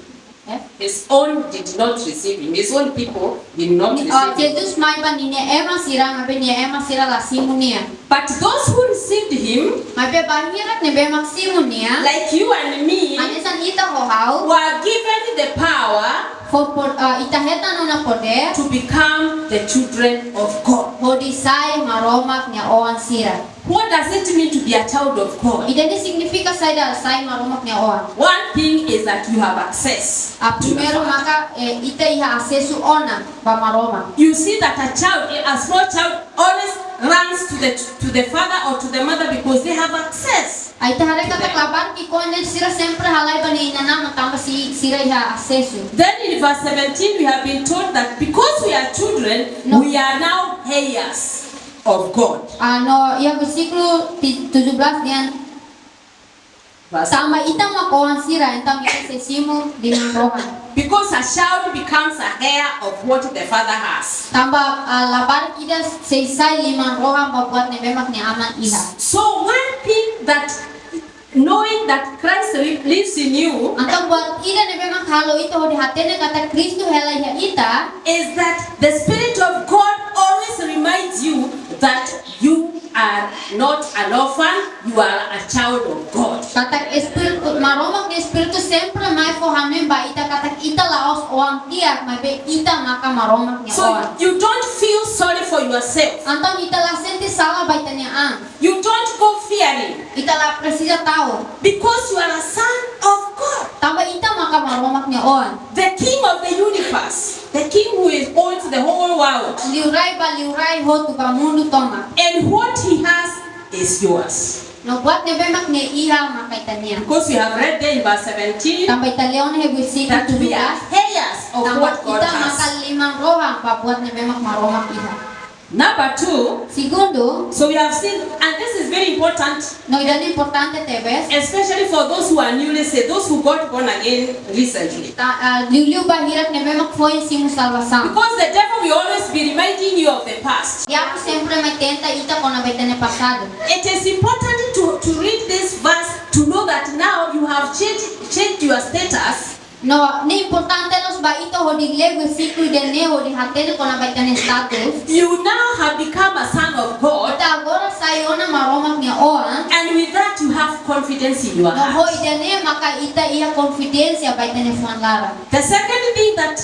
Eh? His own did not receive him. His own people did not, ni-, receive, ah, him. Jesus mai ba ninia ema sira, maibé nia ema sira la simu nia. But those who received him, maibé bainhira ne'ebé mak simu nia, like you and me, hanesan ita ho ha'u, were given the power, fó po-, ah, ita hetan ona podér, to become the children of God. Hodi sai Maromak nia oan sira. What does it mean to be a child of God? Ida-ne'e signifika saida sai Maromak nia oan. One thing is that you have access. A primeiru maka, eh, ita iha asesu ona ba Maromak. You see that a child, a small child, always runs to the, to the father or to the mother because they have access. Ita haree katak labarik ki'ikoan ne'e sira sempre halai ba nia inan-aman tanba sira iha asesu. Then in verse seventeen, we have been told that because we are children, no, we are now heirs of God. Ah, no, iha versíkulu ti-, tujuh belas dehan, tanba ita mak oan sira, entaun ita sei simu liman-rohan. Because a child becomes a heir of what the father has. Tanba, ah, labarik ida sei sai liman-rohan ba buat ne'ebé mak nia aman iha. So one thing that, knowing that Christ li-, lives in you, entaun buat ida ne'ebé mak halo ita hodi hatene katak Kristu hela iha ita, is that the Spirit of God always reminds you that you are not an orphan, you are a child of God. Katak Espíritu, Maromak nia Espíritu sempre mai fó hanoin ba ita katak ita la'ós oan kiak, maibé ita maka Maromak nia oan. So you don't feel sorry for yourself. Entaun ita la sente sala ba ita-nia an. You don't go fearing. Ita la presiza ta'uk. Because you are a son of God. Tanba ita maka Maromak nia oan. The king of the universe, the king who is, owns the whole world. Liurai ba liurai hotu, ba mundu tomak. And what he has is yours. No buat ne'ebé mak nia iha maka ita-nian. Because we have read there in verse seventeen, tanba ita lee ona iha versíkulu tujuh belas, that we are heirs of what God has. Tanba ita maka liman-rohan ba buat ne'ebé mak Maromak iha. Number two, segundu, so we have seen, and this is very important, no, ida-ne'e importante tebes, especially for those who are newly saved, those who got born again recently. Ta-, ah, liuliu ba hirak ne'ebé mak foin simu salvasaun. Because the devil will always be reminding you of the past. Diabu sempre mai tenta ita kona-ba ita-nia pasadu. It is important to, to read this verse to know that now you have changed, changed your status. No, ne'e importante loos ba ita hodi lee versíkulu ida-ne'e hodi hatene kona-ba ita-nia status. You now have become a son of God. Ita agora sai ona Maromak nia oan. And with that you have confidence in your heart. No ho ida-ne'e maka ita iha konfidénsia ba ita-nia fuan laran. The second thing that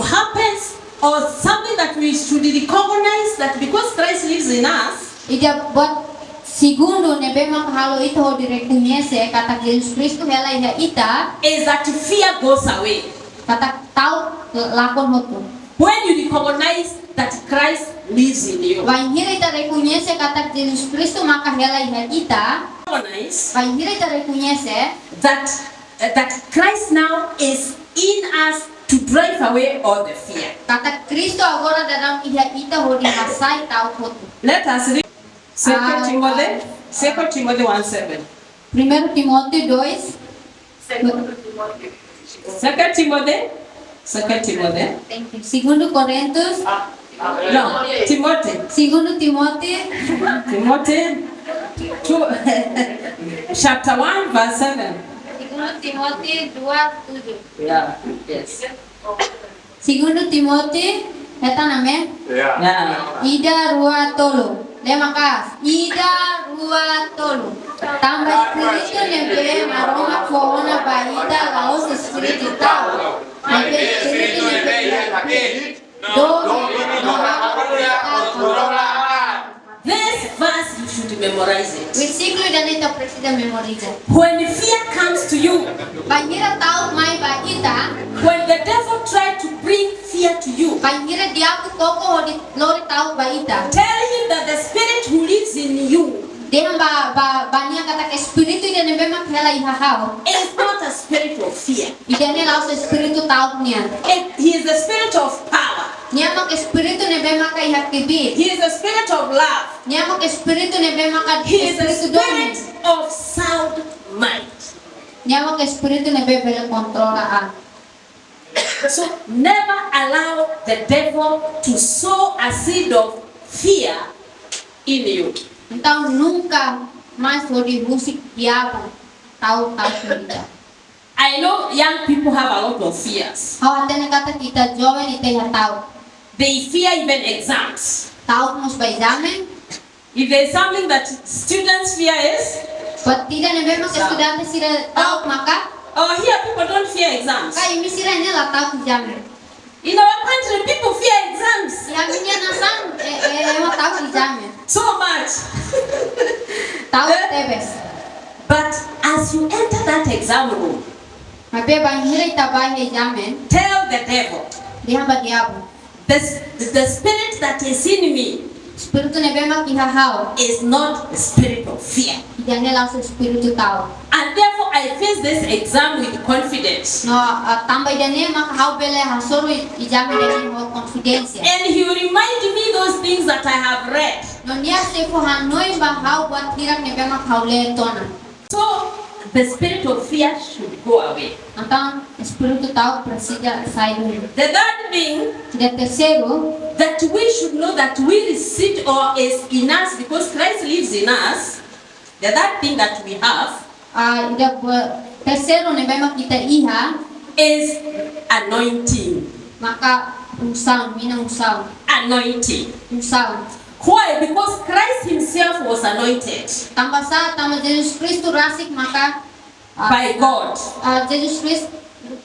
happens, or something that we should recognize, that because Christ lives in us, ida buat segundu ne'ebé mak halo ita hodi rekoñese katak Jesus Kristu hela iha ita, is that fear goes away. Katak ta'uk lakon hotu. When you recognize that Christ lives in you. Bainhira ita rekoñese katak Jesus Kristu maka hela iha ita. Recognize. Bainhira ita rekoñese. That, uh, that Christ now is in us to drive away all the fear. Katak Kristu agora daudaun iha ita hodi hasai ta'uk hotu. Let us read Second Timothy, Second Timothy one seven. Primeiru Timóteo dois. Second Timothy. Second Timothy. Thank you. Segundu Korintus. No, Timothy. Segundu Timóteo. Timothy two, chapter one, verse seven. Segundu Timóteo dua tujuh. Yeah, yes. Segundu Timóteo, hetan ne'e? Ya. Ya. Ida, rua, tolu. Lee maka'as. Ida, rua, tolu. Tanba Espíritu ne'ebé Maromak fó ona ba ita la'ós espíritu ta'uk, maibé Espíritu ne'ebé iha kbiit, domin no hahú ita kontrola an. This verse, you should memorize it. Versíkulu ida-ne'e ita presiza memoriza. When fear comes to you, bainhira ta'uk mai ba ita, when the devil tried to bring fear to you, bainhira diabu koko hodi lori ta'uk ba ita, tell him that the Spirit who lives in you, dehan ba, ba, ba nia katak Espíritu ida ne'ebé mak hela iha ha'u, is not a spirit of fear. Ida-ne'e la'ós espíritu ta'uk nian. It, he is the Spirit of power. Nia mak Espíritu ne'ebé maka iha kbiit. He is the Spirit of love. Nia mak Espíritu ne'ebé maka He is the Espíritu domin. Spirit of sound mind. Nia mak Espíritu ne'ebé bele kontrola an. So never allow the devil to sow a seed of fear in you. Entaun nunka mais hodi husik diabu ta'uk, ta'uk ita. I know young people have a lot of fears. Ha'u hatene katak ita joven ita iha ta'uk. They fear even exams. Ta'uk mós ba ezame. If there is something that students fear is, buat ida ne'ebé mak estudante sira ta'uk maka, oh, here people don't fear exams. Ka imi sira-ne'e la ta'uk ezame. In our country, people fear exams. Iha imi-nia nasaun, eh, eh, ema ta'uk ezame. So much. But as you enter that exam room, Maibé bainhira ita bá iha ezame, tell the devil, dehan ba diabu, the, the spirit that is in me espíritu ne'ebé mak iha ha'u is not the spirit of fear. Ida-ne'e la'ós espíritu ta'uk. And therefore, I face this exam with confidence. No, ah, tanba ida-ne'e mak ha'u bele hasoru ezame ida-ne'e ho konfidénsia. And he reminded me those things that I have read. No nia sei fó hanoin ba ha'u buat hirak ne'ebé mak ha'u lee tiha ona. So, the spirit of fear should go away. Entaun, espíritu ta'uk presiza sai duni. The third thing, ida terseiru, that we should know that we receive or is in us because Christ lives in us. The third thing that we have, ah, ida buat terseiru ne'ebé mak ita iha, is anointing. Maka unsaun, mina unsaun. Anointing. Unsaun. Why? Because Christ himself was anointed. Tanba sá, tanba Jesus Kristu rasik maka, ah, by God. Ah, Jesus Kristu,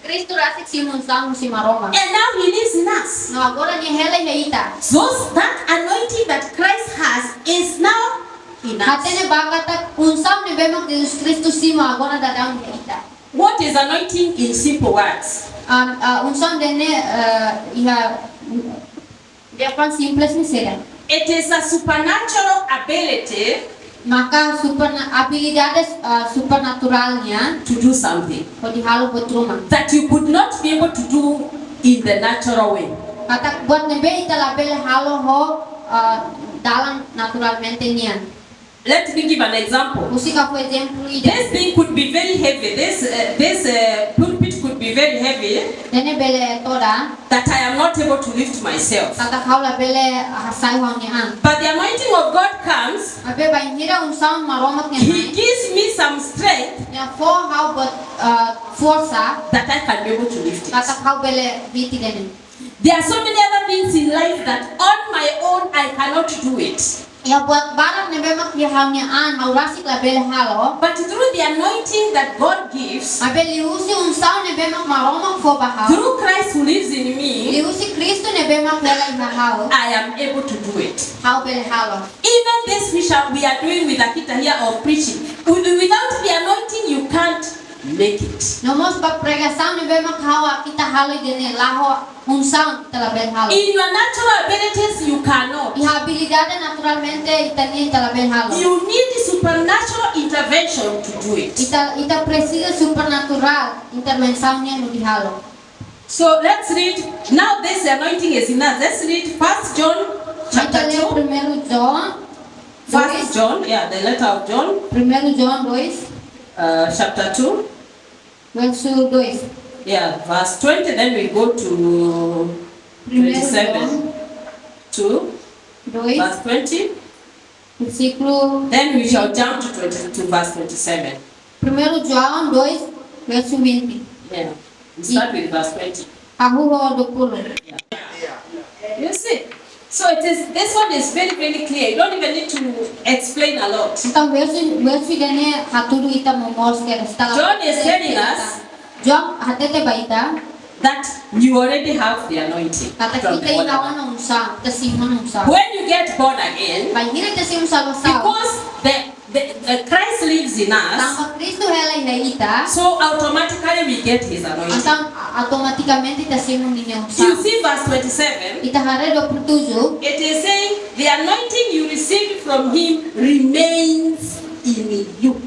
Kristu rasik simu unsaun husi Maromak. And now he lives in us. No agora nia hela iha ita. Those, that anointing that Christ has is now in us. Hatene ba katak unsaun ne'ebé mak Jesus Kristu simu agora daudaun iha ita. What is anointing in simple words? Ah, ah, unsaun ida-ne'e, ah, iha, ida simples ne'e saida? It is a supernatural ability. Maka superna-, abilidade, ah, supernaturál nian. To do something. Hodi halo buat ruma. That you could not be able to do in the natural way. Katak buat ne'ebé ita labele halo ho, ah, dalan naturalmente nian. Let me give an example. Husik ha'u fó ezemplu ida. This thing could be very heavy. This, uh, this, uh, pulpit could be very heavy. Ida-ne'e bele todan. That I am not able to lift myself. Katak ha'u labele hasai ha'u-nia an. But the anointing of God comes. Maibé bainhira unsaun Maromak nian mai, he gives me some strength. Nia fó ha'u buat, uh, forsa. That I can be able to lift it. Katak ha'u bele hiti ida-ne'e. There are so many other things in life that on my own I cannot do it. Iha buat barak ne'ebé mak iha ha'u-nia an, ha'u rasik labele halo. But through the anointing that God gives, maibé liuhusi unsaun ne'ebé mak Maromak fó ba ha'u, through Christ who lives in me, liuhusi Kristu ne'ebé mak hela iha ha'u, I am able to do it. Ha'u bele halo. Even this which are, we are doing with Akita here of preaching, with-, without the anointing, you can't make it. No mós ba pregasaun ne'ebé mak ha'u ho Akita halo ida-ne'e, la ho unsaun ita labele halo. In your natural abilities, you cannot. Iha abilidade naturalmente ita-nian ita labele halo. You need supernatural intervention to do it. Ita, ita presiza supernaturál intervensaun nian hodi halo. So let's read. Now this anointing is in us. Let's read First John chapter two. Mai ita lee Primeiru João. First John, yeah, the letter of John. Primeiru João dois. Uh, chapter two. Versu dois. Yeah, verse twenty, then we go to Primeiru twenty-seven. João two, dois. Verse twenty. Versíkulu. Then we shall jump to twenty, to verse twenty-seven. Primeiru João dois, versu vinte. Yeah. We start with verse twenty. Hahú ho dua puluh. Yeah. You see? So it is, this one is very, very clear. You don't even need to explain a lot. Entaun, versu, versu ida-ne'e hatudu ita momoos ke resta. John is telling us João hatete ba ita that you already have the anointing from the Holy One. Katak ita iha ona unsaun, ita simu ona unsaun. When you get born again, bainhira ita simu salvasaun, because the, the, the Christ lives in us, tanba Kristu hela iha ita, so automatically we get his anointing. Entaun, a-, automatikamente ita simu ninia unsaun. You see verse twenty-seven? Ita haree dua puluh tujuh. It is saying, "The anointing you received from him remains in you."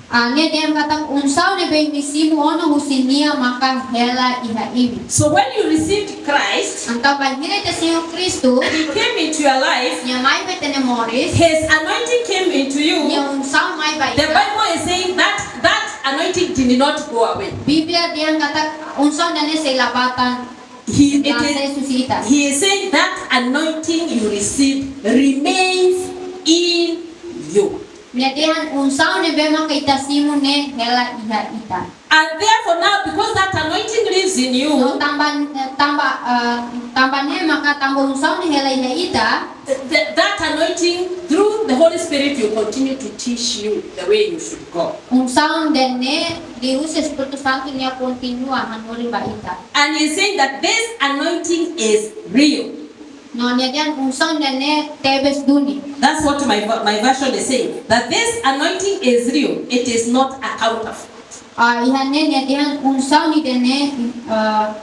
Ah, nia dehan katak unsaun ne'ebé imi simu ona husi nia maka hela iha imi. So when you received Christ, entaun bainhira ita simu Kristu, he came into your life, nia mai ba ita-nia moris, his anointing came into you, nia unsaun mai ba ita. The Bible is saying that that anointing did not go away. Bíblia dehan katak unsaun ida-ne'e sei la bá tan. He, it is, he is saying that anointing you receive remains in you. Nia dehan unsaun ne'ebé maka ita simu ne'e hela iha ita. And therefore now, because that anointing lives in you, no tanba, eh, tanba, eh, tanba ne'e maka tanba unsaun ne'e hela iha ita, th-, th-, that anointing through the Holy Spirit will continue to teach you the way you should go. Unsaun ida-ne'e liuhusi Espíritu Santu nia kontinua hanorin ba ita. And he's saying that this anointing is real. No nia dehan unsaun ida-ne'e tebes duni. That's what my ver-, my version is saying. That this anointing is real. It is not a counterfeit. Ah, iha ne'e nia dehan unsaun ida-ne'e, ah,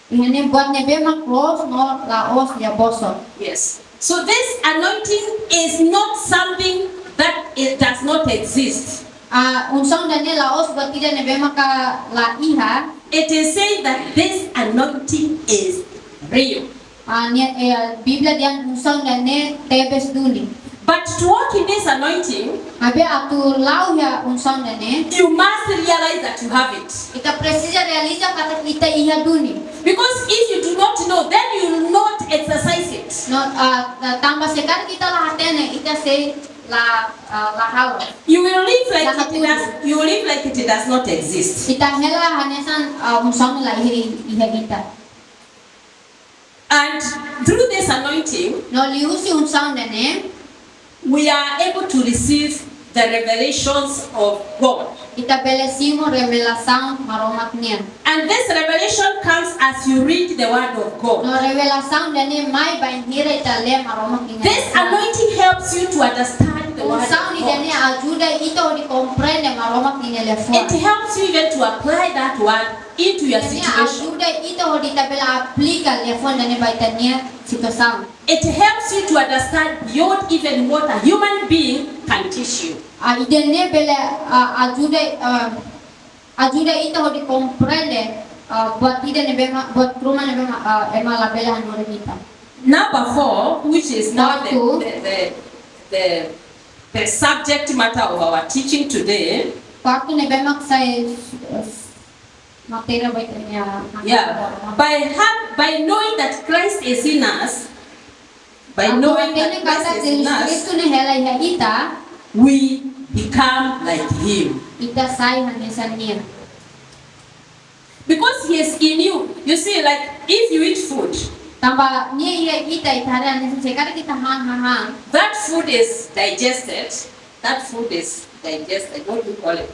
iha ne'e buat ne'ebé mak loos no la'ós iha bosok. Yes. So this anointing is not something that it does not exist. Ah, unsaun ida-ne'e la'ós buat ida ne'ebé maka la iha. It is saying that this anointing is real. Ah, nia, eh, Bíblia dehan unsaun ida-ne'e tebes duni. But to walk in this anointing, maibé atu la'o iha unsaun ida-ne'e, you must realize that you have it. Ita presiza realiza katak ita iha duni. Because if you do not know, then you will not exercise it. No, ah, tanba se karik ita la hatene, ita sei la, ah, la halo. You will live like it does, you will live like it does not exist. Ita hela hanesan, ah, unsaun la iha, iha ita. And through this anointing, no liuhusi unsaun ida-ne'e, we are able to receive the revelations of God. Ita bele simu revelasaun Maromak nian. And this revelation comes as you read the word of God. No revelasaun ida-ne'e mai bainhira ita lee Maromak nian. This anointing helps you to understand the word of God. Unsaun ida-ne'e ajuda ita hodi komprende Maromak nian liafuan. It helps you even to apply that word into your situation. Nia ajuda ita hodi ita bele aplika liafuan ida-ne'e ba ita-nia situasaun. It helps you to understand beyond even what a human being can teach you. Ah, ida-ne'e bele, ah, ajuda, ah, ajuda ita hodi komprende, ah, buat ida ne'ebé ma-, buat ruma ne'ebé ma-, ah, ema labele hanorin ita. Number four, which is now the, the, the, the, the subject matter of our teaching today. Kuartu ne'ebé mak sai, eh, matéria ba ita-nia. Yeah. By have, by knowing that Christ is in us, by knowing that Christ is in us, Kristu ne'e hela iha ita, we become like him. Ita sai hanesan nia. Because he is in you. You see, like, if you eat food, tanba nia iha ita, ita haree hanesan se karik ita han, han, han. That food is digested. That food is digested. What do you call it?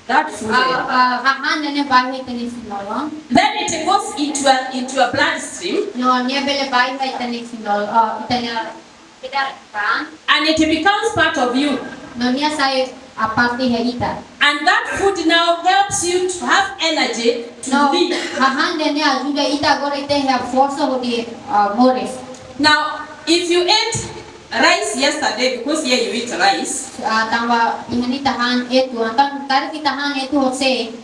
That food. Ah, ah, hahán ida-ne'e bá iha ita-nia fuan. Then it goes into a, into a bloodstream. No, nia bele bá iha ita-nia fuan, ah, ita-nia, ita-nia raan. And it becomes part of you. No nia sai parte iha ita. And that food now helps you to have energy to live. No, hahán ida-ne'e ajuda ita agora ita iha forsa hodi, ah, moris. Now, if you ate rice yesterday, because here you eat rice. Ah, tanba iha ne'e ita han etu, entaun karik ita han etu horisehik.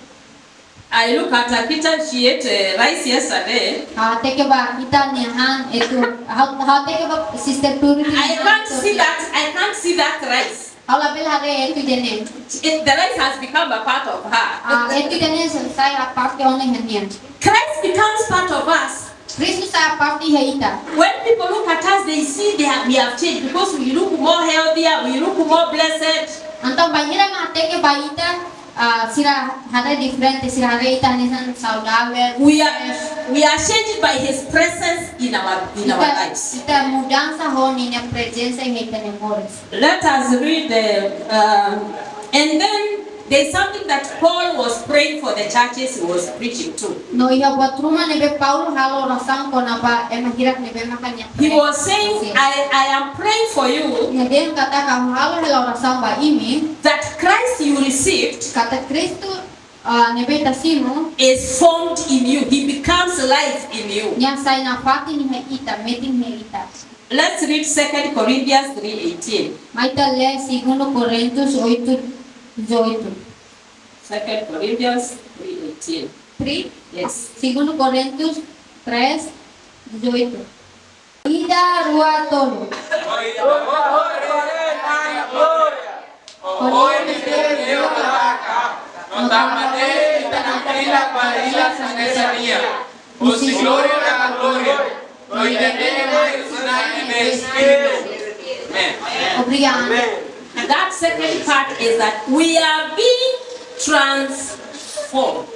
I look at Akita, she ate, uh, rice yesterday. Ah, hateke ba Akita nia han etu, ha'u, ha'u hateke ba Sister Purity nia han etu. I can't see that, I can't see that rice. Ha'u labele haree etu ida-ne'e. It, the rice has become a part of her. Ah, etu ida-ne'e sai parte ona iha nia. Christ becomes part of us. Kristu sai parte iha ita. When people look at us, they see they have, we have changed because we look more healthier, we look more blessed. Entaun bainhira ema hateke ba ita, ah, sira haree diferente, sira haree ita hanesan saudavel. We are, we are changed by his presence in our, in our lives. Ita, ita mudansa ho ninia prezensa iha ita-nia moris. Let us read the, um, and then there's something that Paul was praying for the churches he was preaching to. No iha buat ruma ne'ebé Paulo halo orasaun kona-ba ema hirak ne'ebé maka nia prega. He was saying, "I, I am praying for you." Nia dehan katak ha'u halo hela orasaun ba imi. That Christ you received, katak Kristu, ah, ne'ebé ita simu, is formed in you. He becomes life in you. Nia sai nafatin iha ita, metin iha ita. Let's read Second Corinthians three eighteen. Mai ita lee Segundu Korintus oito dezoito. Second Corinthians three eighteen. Three? Yes. Segundu Korintus três dezoito. Ida, rua, tolu. Ohin ne'e Deus la taka, no tama de'it ita-nia fila ba lia sanesa nian. Husi glória ba glória, no ida-ne'e mai husi naran Espíritu. Amen. Obrigada. Amen. And that second part is that we are being transformed.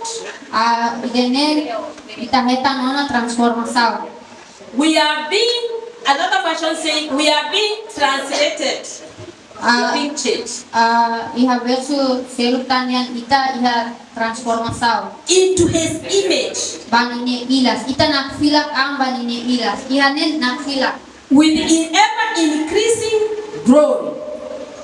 Ah, ida-ne'e ita hetan ona transformasaun. We are being, another version saying, we are being translated. Ah, big change. Ah, iha versu seluk tan nian ita iha transformasaun. Into his image. Ba ninia ilas. Ita nakfilak an ba ninia ilas. Iha ne'e nakfilak. With ever increasing glory.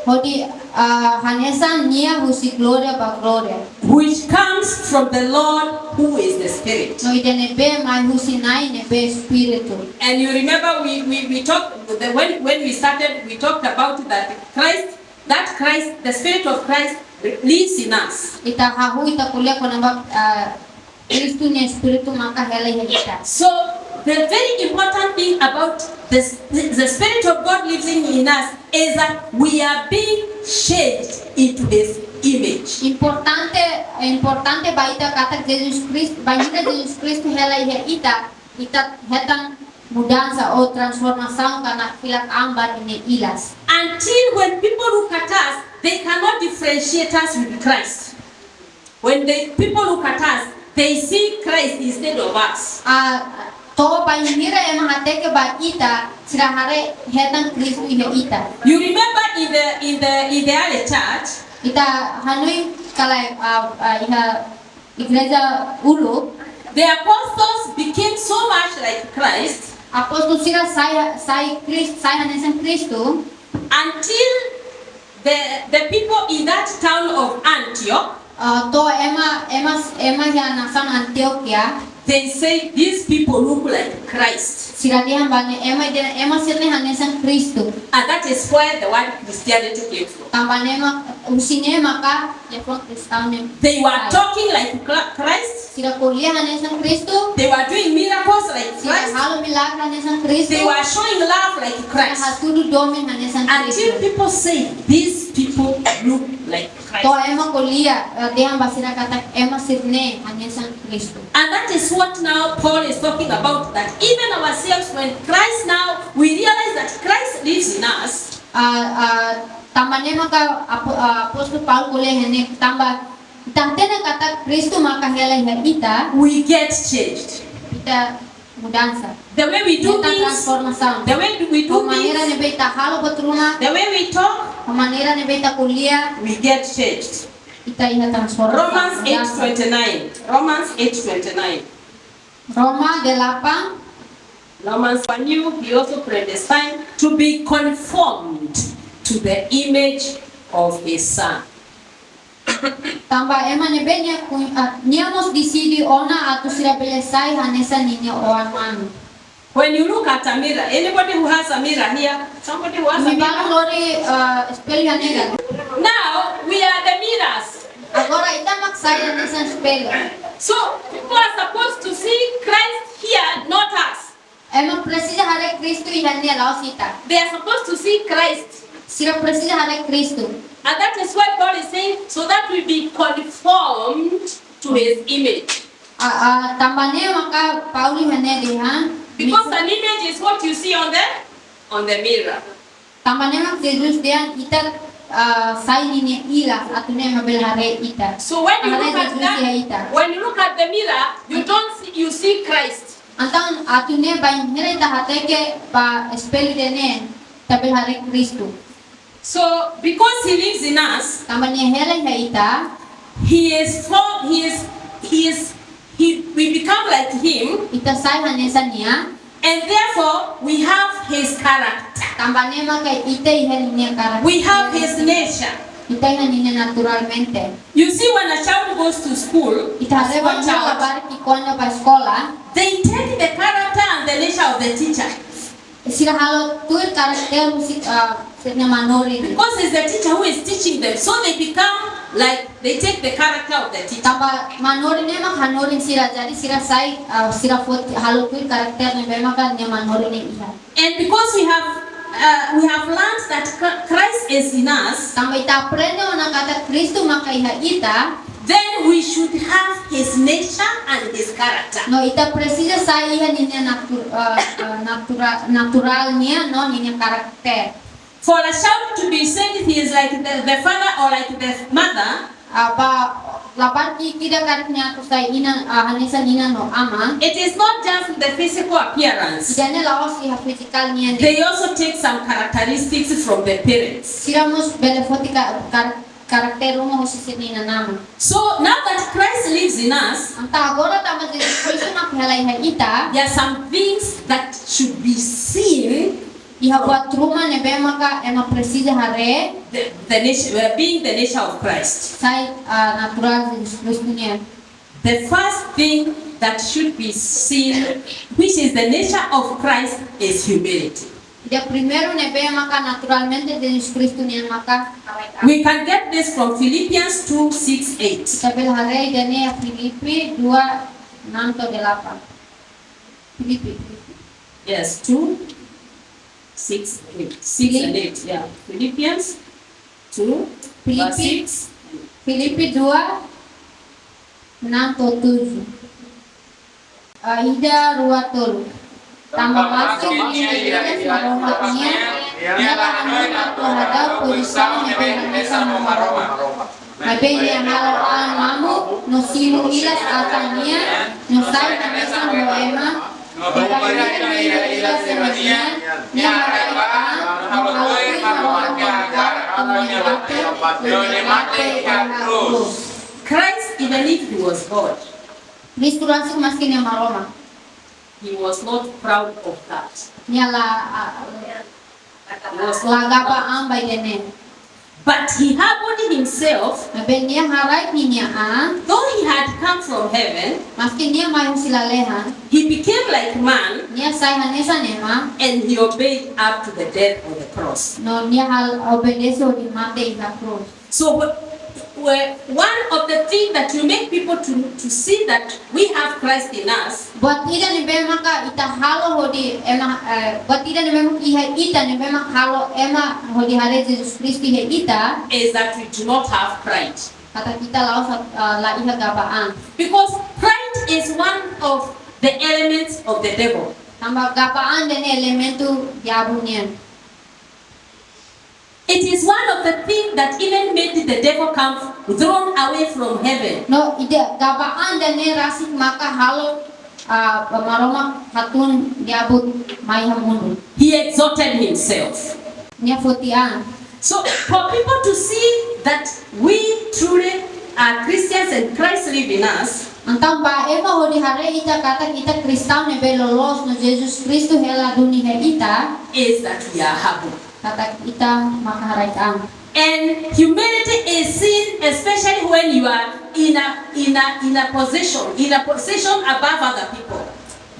Hodi, ah, hanesan nia husi glória ba glória. Which comes from the Lord, who is the Spirit. No ida ne'ebé mai husi Na'i ne'ebé Espíritu. And you remember we, we, we talked, the, when, when we started, we talked about that Christ, that Christ, the Spirit of Christ lives in us. Ita hahú ita ko'alia kona-ba, ah, Kristu nia Espíritu maka hela iha ita. So, the very important thing about this, the Spirit of God living in us is that we are being changed into his image. Importante, importante ba ita katak Jesus Kristu, bainhira Jesus Kristu hela iha ita, ita hetan mudansa ou transformasaun ka nakfilak an ba ninia ilas. Until when people look at us, they cannot differentiate us with Christ. When the people look at us, they see Christ instead of us. Ah, to'o bainhira ema hateke ba ita, sira haree hetan Kristu iha ita. You remember in the, in the, in the early church, ita hanoin kala, ah, ah, iha igreja uluk, the apostles became so much like Christ, apóstolu sira sai, sai Kris-, sai hanesan Kristu, until the, the people in that town of Antioch, ah, to'o ema, ema, ema iha nasaun Antiokia, they say, "These people look like Christ." Sira dehan ba ne'e ema ida-ne'e, ema sira-ne'e hanesan Kristu. And that is where the word Christianity came from. Tanba ne'e mak, husi ne'e maka liafuan kristaun ne'e. They were talking like Cla-, Christ. Sira ko'alia hanesan Kristu. They were doing miracles like Christ. Sira halo milagre hanesan Kristu. They were showing love like Christ. Sira hatudu domin hanesan Kristu. Until people say, "These people look like Christ." To'o ema ko'alia, eh, dehan ba sira katak ema sira-ne'e hanesan Kristu. And that is what now Paul is talking about, that even ourselves, when Christ now, we realize that Christ lives in us. Ah, ah, tanba ne'e maka apo-, ah, apóstolu Paulo ko'alia iha ne'e tanba ita hatene katak Kristu maka hela iha ita. We get changed. Ita mudansa. The way we do things, ita transformasaun. The way we do things, maneira ne'ebé ita halo buat ruma, the way we talk, maneira ne'ebé ita ko'alia, we get changed. Ita iha transformasaun. Romans eight twenty-nine. Romans eight twenty-nine. Roma delapan. Romans, "Foreknew, he also predestined to be conformed to the image of his Son." Tanba ema ne'ebé nia kun-, ah, nia mós deside ona atu sira bele sai hanesan ninia oan-manu. When you look at a mirror, anybody who has a mirror here, somebody who has a mirror? Imi balu lori, ah, espellu iha ne'e ka? Now, we are the mirrors. Agora, ita mak sai hanesan espellu. So, people are supposed to see Christ here, not us. Ema presiza haree Kristu iha ne'e, la'ós ita. They are supposed to see Christ. Sira presiza haree Kristu. And that is why Paul is saying, "So that we be conformed to his image." Ah, ah, tanba ne'e maka Paulo iha ne'e dehan, because an image is what you see on the, on the mirror. Tanba ne'e mak Jesus dehan ita, ah, sai ninia ilas, atu nune'e ema bele haree ita. So when you look at that, when you look at the mirror, you don't see, you see Christ. Entaun atu nune'e bainhira ita hateke ba espellu ida-ne'e, ita bele haree Kristu. So because he lives in us, tanba nia hela iha ita, he is form, he is, he is, he, we become like him. Ita sai hanesan nia. And therefore, we have his character. Tanba ne'e maka ita iha ninia karakter. We have his nature. Ita iha ninia naturalmente. You see, when a child goes to school, ita haree ba, a small child, labarik ki'ikoan ba eskola, they take the character and the nature of the teacher. Sira halo tuir karakter husi, ah, sira-nia manorin. Because it's the teacher who is teaching them, so they become like, they take the character of the teacher. Tanba manorin ne'e mak hanorin sira, jadi sira sai, ah, sira foti halo tuir karakter ne'ebé maka nia manorin ne'e iha. And because we have, uh, we have learned that Chr-, Christ is in us, tanba ita aprende ona katak Kristu maka iha ita, then we should have his nature and his character. No ita presiza sai iha ninia natu-, uh, uh, natura-, naturál nian no ninia karakter. For a child to be said he is like the, the father or like the mother, ah, ba Labarik ki'ik ida karik nia atu sai inan, ah, hanesan inan no aman. It is not just the physical appearance. Ida-ne'e la'ós iha fizikál nian de'it. They also take some characteristics from the parents. Sira mós bele foti ka-, kar-, karakter ruma husi sira-nia inan-aman. So now that Christ lives in us, Entaun agora tanba Jesus Kristu mak hela iha ita, there are some things that should be seen. Iha buat ruma ne'ebé maka ema presiza haree. The, the nat-, uh, being the nature of Christ. Sai, ah, naturál Jesus Kristu nian. The first thing that should be seen, which is the nature of Christ, is humility. Ida primeiru ne'ebé maka naturalmente Jesus Kristu nian maka. We can get this from Philippians two six eight. Ita bele haree ida-ne'e iha Filipi dua enam to'o delapan. Filipi. Yes, two, six, eight. Six and eight, yeah. Philippians two, verse Filipi, six. Filipi dua, enam to'o tujuh. Ah, ida, rua, tolu. Tanba maski nia iha Maromak nian, nia la hanoin atu hadau pozisaun ne'ebé hanesan ho Maromak. Maibé nia halo an mamuk, no simu ilas atan nian, no sai hanesan ho ema, no bainhira nia iha ilas ema nian, nia haraik an, no halo tuir Maromak nia hakarak, no nia mate, no nia mate iha krús. Christ, even if he was God, Kristu rasik maski nia Maromak, he was not proud of that. Nia la, ah, He was la gaba an ba ida-ne'e. But he humbled himself. Maibé nia haraik ninia an. Though he had come from heaven, maski nia mai husi lalehan, he became like man, nia sai hanesan ema, and he obeyed up to the death on the cross. No nia halo obedese hodi mate iha krús. So wh-, wh-, one of the things that you make people to, to see that we have Christ in us, buat ida ne'ebé maka ita halo hodi ema, eh, buat ida ne'ebé maka iha ita ne'ebé maka halo ema hodi haree Jesus Kristu iha ita, is that we do not have pride. Katak ita la'ós, eh, la iha gaba an. Because pride is one of the elements of the devil. Tanba gaba an ida-ne'e elementu diabu nian. It is one of the things that even made the devil come thrown away from heaven. No ida gaba an ida-ne'e rasik maka halo, ah, Maromak hatún diabu mai iha mundu. He exalted himself. Nia foti an. So for people to see that we truly are Christians and Christ live in us, entaun ba ema hodi haree ita katak ita kristaun ne'ebé loloos no Jesus Kristu hela duni iha ita, is that we are humble. Katak ita maka haraik an. And humility is seen especially when you are in a, in a, in a position, in a position above other people.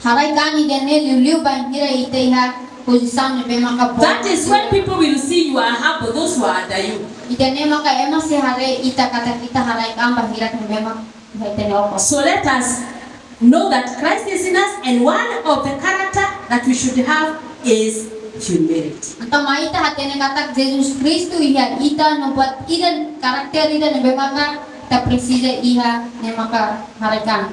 Haraik an ida-ne'e liuliu bainhira ita iha pozisaun ne'ebé maka boot. That is when people will see you are humble, those who are under you. Ida-ne'e maka ema sei haree ita katak ita haraik an ba hirak ne'ebé maka iha ita-nia okos. So let us know that Christ is in us, and one of the character that we should have is humility. Entaun mai ita hatene katak Jesus Kristu iha ita, no buat ida, karakter ida ne'ebé maka ita presiza iha ne'e maka haraik an.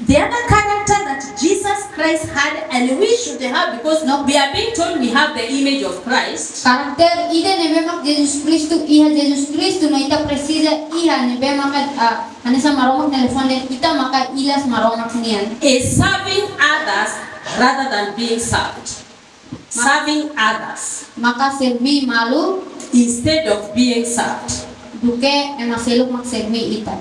The other character that Jesus Christ had and we should have, because now we are being told we have the image of Christ. Karakter ida ne'ebé mak Jesus Kristu iha, Jesus Kristu no ita presiza iha ne'ebé maka, ah, hanesan Maromak nia liafuan dehan ita maka ilas Maromak nian. Is serving others rather than being served. Serving others. Maka serví malu. Instead of being served. Duké ema seluk mak serví ita.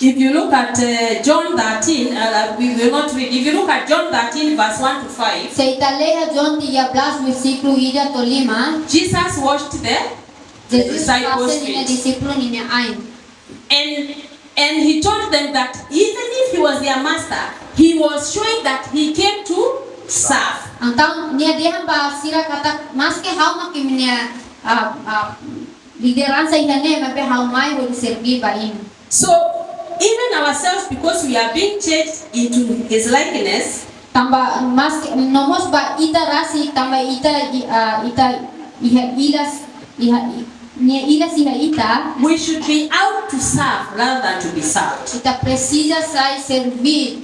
If you look at, uh, John thirteen, uh, we will not read. If you look at John thirteen, verse one to five, se ita lee iha João tiga belas, versíkulu ida to'o lima, Jesus washed the, the disciples' feet. Jesus basa ninia dixípulu ninia ain. And, and he told them that even if he was their master, he was showing that he came to serve. Entaun, nia dehan ba sira katak, maski ha'u mak imi-nia, ah, ah, lideransa iha ne'e, maibé ha'u mai hodi serví ba imi. So, even ourselves, because we are being changed into his likeness, tanba maski, no mós ba ita rasik, tanba ita i-, ah, ita iha ilas, iha i-, nia ilas iha ita, we should be out to serve rather than to be served. Ita presiza sai serví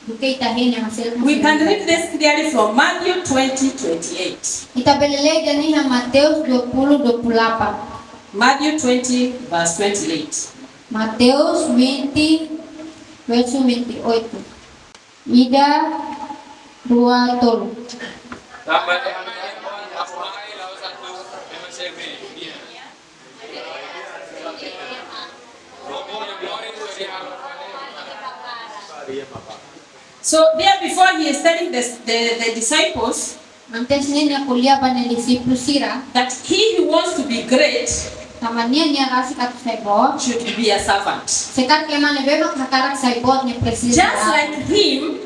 duké ita hein ema seluk. We can read this clearly from Matthew twenty twenty-eight. Ita bele lee ida-ne'e iha Mateus dua puluh dua puluh delapan. Matthew twenty, verse twenty-eight. Mateus vinte, versu vinte e oito. Ida, rua, tolu. So there before he is telling the, the, the disciples Antes ne'e nia ko'alia ba nia dixípulu sira, that he who wants to be great tanba nia, nia rasik atu sai boot, should be a servant. Se karik ema ne'ebé mak hakarak sai boot, nia presiza Just like him,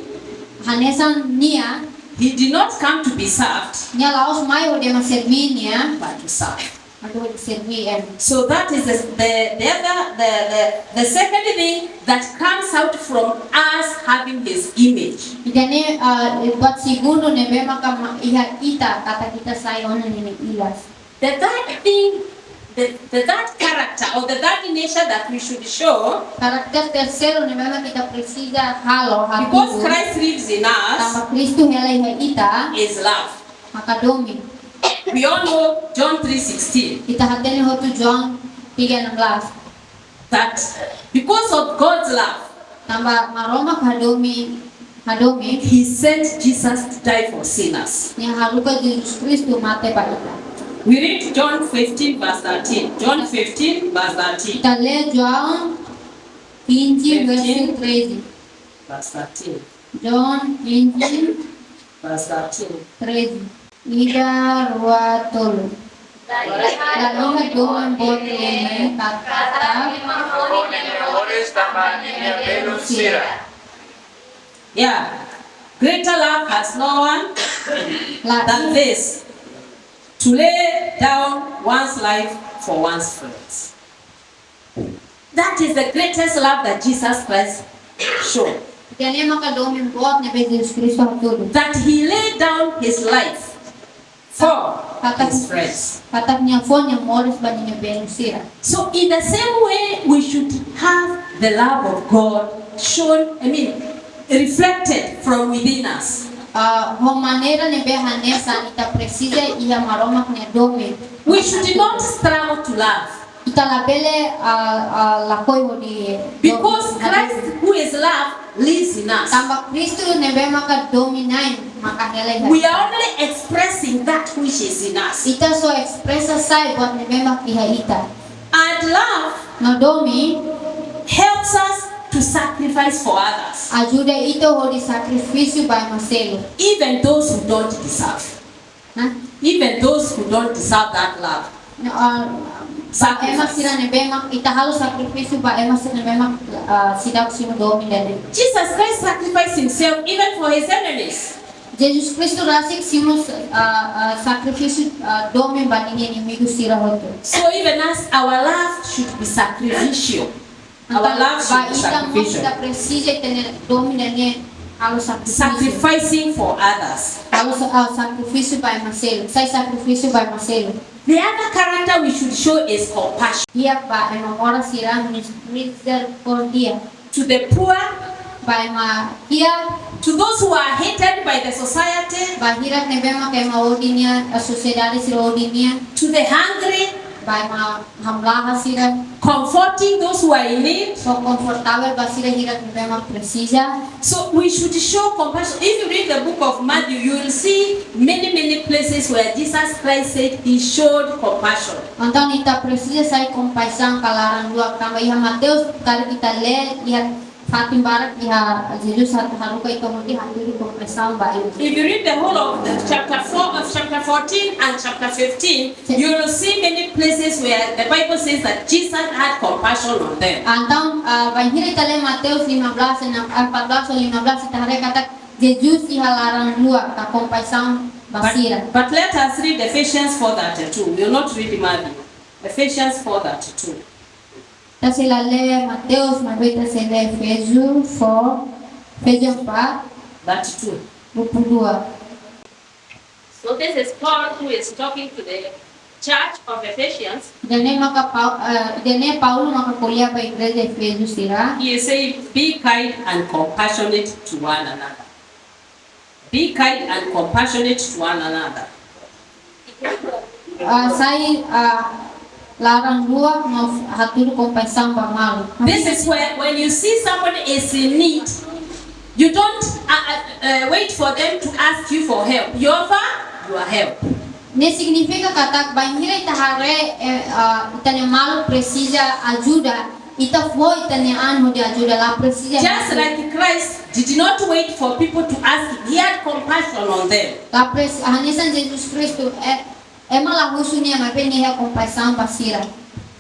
hanesan nia, he did not come to be served, nia la'ós mai hodi ema serví nia, but to serve. maibé hodi serví ema. So that is the, the, the other, the, the, the second thing that comes out from us having his image. Ida-ne'e, ah, buat segundu ne'ebé maka ma-, iha ita, katak ita sai ona ninia ilas. The third thing, the, the third character or the third nature that we should show, Karakter terseiru ne'ebé maka ita presiza halo, because hatudu, Christ lives in us, tanba Kristu hela iha ita, is love. maka domin. We all know John three sixteen. Ita hatene hotu João tiga enam belas. That because of God's love, Tanba Maromak hadomi, hadomi, he sent Jesus to die for sinners. Nia haruka Jesus Kristu mate ba ita. We read John fifteen verse thirteen. John fifteen verse thirteen. Ita lee João quinze, versu treze. Verse thirteen. João quinze, Verse thirteen. treze. Ida, rua, tolu. La iha domin boot ne'e katak Ore tanba ninia belun sira. Yeah. Greater love has no one la than this, to lay down one's life for one's friends. That is the greatest love that Jesus Christ showed. Ida-ne'e maka domin boot ne'ebé Jesus Kristu hatudu. That he laid down his life for his friends. Katak nia fó nia moris ba ninia belun sira. So in the same way, we should have the love of God shown, I mean, reflected from within us. Ah, ho maneira ne'ebé hanesan ita presiza iha Maromak nia domin. We should not struggle to love. Ita labele, ah, ah, lakohi hodi Because Christ, who is love, lives in us. Tanba Kristu ne'ebé maka domin-na'in maka hela iha ita. We are only expressing that which is in us. Ita só espresa sai buat ne'ebé mak iha ita. And love No domin helps us to sacrifice for others. Ajuda ita hodi sakrifísiu ba ema seluk. Even those who don't deserve. Hah? Even those who don't deserve that love. No, ah, ba ema Sacrifice. Sira ne'ebé mak ita halo sakrifísiu ba ema sira ne'ebé mak, ah, seidauk simu domin ida-ne'e. Jesus Christ sacrificed himself even for his enemies. Jesus Kristu rasik simu, ah, ah, sakrifísiu, ah, domin ba ninia inimigu sira hotu. So even us, our love should be sacrificial. Our love should be Entaun ba ita mós sacrificial. Ita presiza ita-nia domin ida-ne'e halo sakrifísiu. Sacrificing for others. Halo sa-, ah, sakrifísiu ba ema seluk, sai sakrifísiu ba ema seluk. The other character we should show is compassion. Di'ak ba ema moras sira, mis-, mizerikórdia. To the poor, Ba ema kiak, to those who are hated by the society, ba hirak ne'ebé mak ema odi nia, ah, sosiedade sira odi nia. To the hungry, Ba ema hamlaha sira. Comforting those who are in need. Fó konfortavel ba sira hirak ne'ebé mak presiza. So we should show compassion. If you read the book of Matthew, you will see many, many places where Jesus Christ said he showed compassion. Entaun ita presiza sai kompaixaun ka laran-luak, tanba iha Mateus, karik ita lee, iha fatin barak iha Jesus hat-, haruka ita hodi hatudu kompaixaun ba ema. If you read the whole of the chapter four, of chapter fourteen and chapter fifteen, you will see many places where the Bible says that Jesus had compassion on them. Entaun, ah, bainhira ita lee Mateus lima belas, enam, ah, empat belas ou lima belas, ita haree katak Jesus iha laran-luak ka kompaixaun ba sira. But, but let us read Ephesians four thirty-two. We will not read Matthew. Ephesians four thirty-two. Ita sei la lee Mateus, maibé ita sei lee Efésiu four, Efésiu empat, Thirty-two. dua puluh dua. So this is Paul who is talking to the church of Ephesians. Ida-ne'e maka Pau-, eh, ida-ne'e Paulo maka ko'alia ba igreja Efésiu sira. He is saying, "Be kind and compassionate to one another." Be kind and compassionate to one another. Ah, sai, ah, laran-luak no hatudu kompaixaun ba malu. This is where, when you see somebody is in need, you don't uh, uh, uh, wait for them to ask you for help. You offer your help. Ne'e signifika katak bainhira ita haree, eh, ah, ita-nia malu presiza ajuda, ita fó ita-nia an hodi ajuda, la presiza. Just like Christ did not wait for people to ask him, he had compassion on them. La pres-, hanesan Jesus Kristu, eh, ema la husu nia, maibé nia iha kompaixaun ba sira.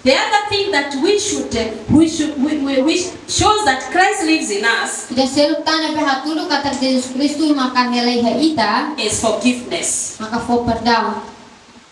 The other thing that we should, uh, we should, we, we, we shows that Christ lives in us. Ida seluk tan ne'ebé hatudu katak Jesus Kristu maka hela iha ita. Is forgiveness. Maka fó perdaun.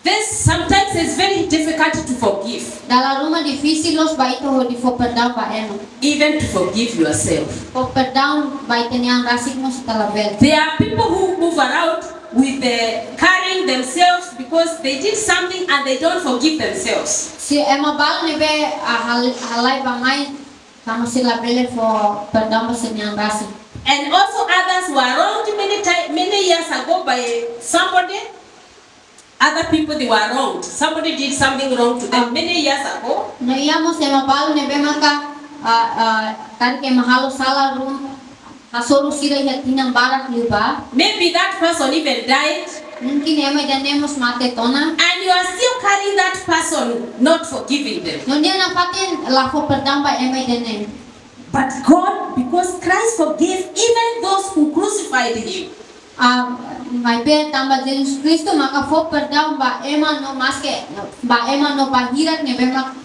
This sometimes is very difficult to forgive. Dala ruma difisil loos ba ita hodi fó perdaun ba ema. Even to forgive yourself. Fó perdaun ba ita-nia an rasik mós ita labele. There are people who move around with the carrying themselves because they did something and they don't forgive themselves. Sira ema balu ne'ebé, ah, hal-, halai bá-mai, tanba sira labele fó perdaun ba sira-nia an rasik. And also others who are wronged many ti-, many years ago by somebody. Other people, they were wronged. Somebody did something wrong to them many years ago. No iha mós ema balu ne'ebé maka, ah, ah, karik ema halo sala ruma, hasoru sira iha tinan barak liubá. Maybe that person even died. Mungkin ema ida-ne'e mós mate tiha ona. And you are still carrying that person, not forgiving them. No nia nafatin la fó perdaun ba ema ida-ne'e. But God, because Christ forgave even those who crucified him. Ah, maibé tanba Jesus Kristu maka fó perdaun ba ema no maske, ba ema no ba hirak ne'ebé mak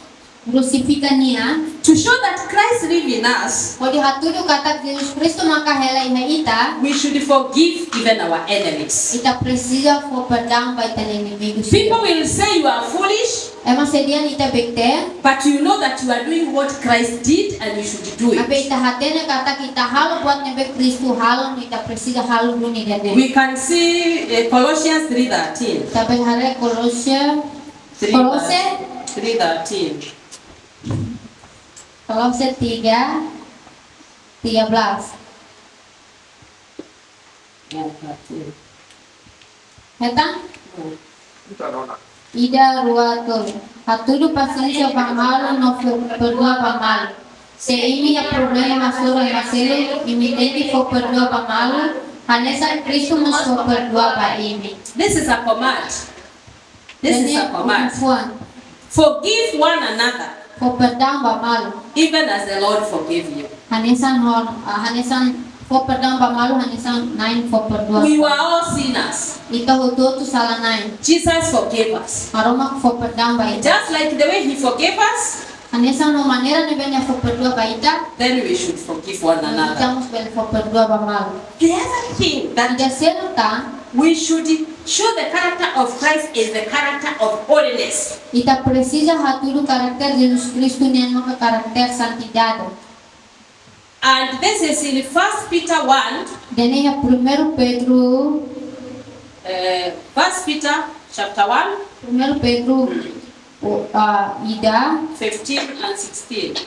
krusifika nia. To show that Christ live in us, hodi hatudu katak Jesus Kristu maka hela iha ita. We should forgive even our enemies. Ita presiza fó perdaun ba ita-nia inimigu sira. People will say you are foolish. Ema sei dehan ita bekte. But you know that you are doing what Christ did and you should do it. Maibé ita hatene katak ita halo buat ne'ebé Kristu halo, no ita presiza halo duni ida-ne'e. We can see, uh, Colossians three thirteen. Ita bele haree Kolose, three, Kolose, three thirteen. Kolose tiga, tiga belas. Hetan? Ida, rua, tolu. Hatudu pasiénsia ba malu no fó perdua ba malu. Se imi iha problema hasoru ema seluk, imi tenke fó perdua ba malu, hanesan Kristu mós fó perdua ba imi. This is a command. This is a command. Ida-ne'e ukun-fuan. Forgive one another. Fó perdaun ba malu. Even as the Lord forgave you. Hanesan ho-, ah, hanesan fó perdaun ba malu, hanesan Na'i fó perdua. We were all sinners. Ita hotu-hotu sala-na'in. Jesus forgave us. Maromak fó perdaun ba ita. Just like the way he forgave us, hanesan ho maneira ne'ebé nia fó perdua ba ita, then we should forgive one another. Ita mós bele fó perdua ba malu. The other thing that, ida seluk tan, we should show the character of Christ is the character of holiness. Ita presiza hatudu karakter Jesus Kristu nian maka karakter santidade. And this is in First Peter one. Ida-ne'e iha Primeiru Pedro. Eh, First Peter chapter one. Primeiru Pedro, o, ah, ida. Fifteen and sixteen.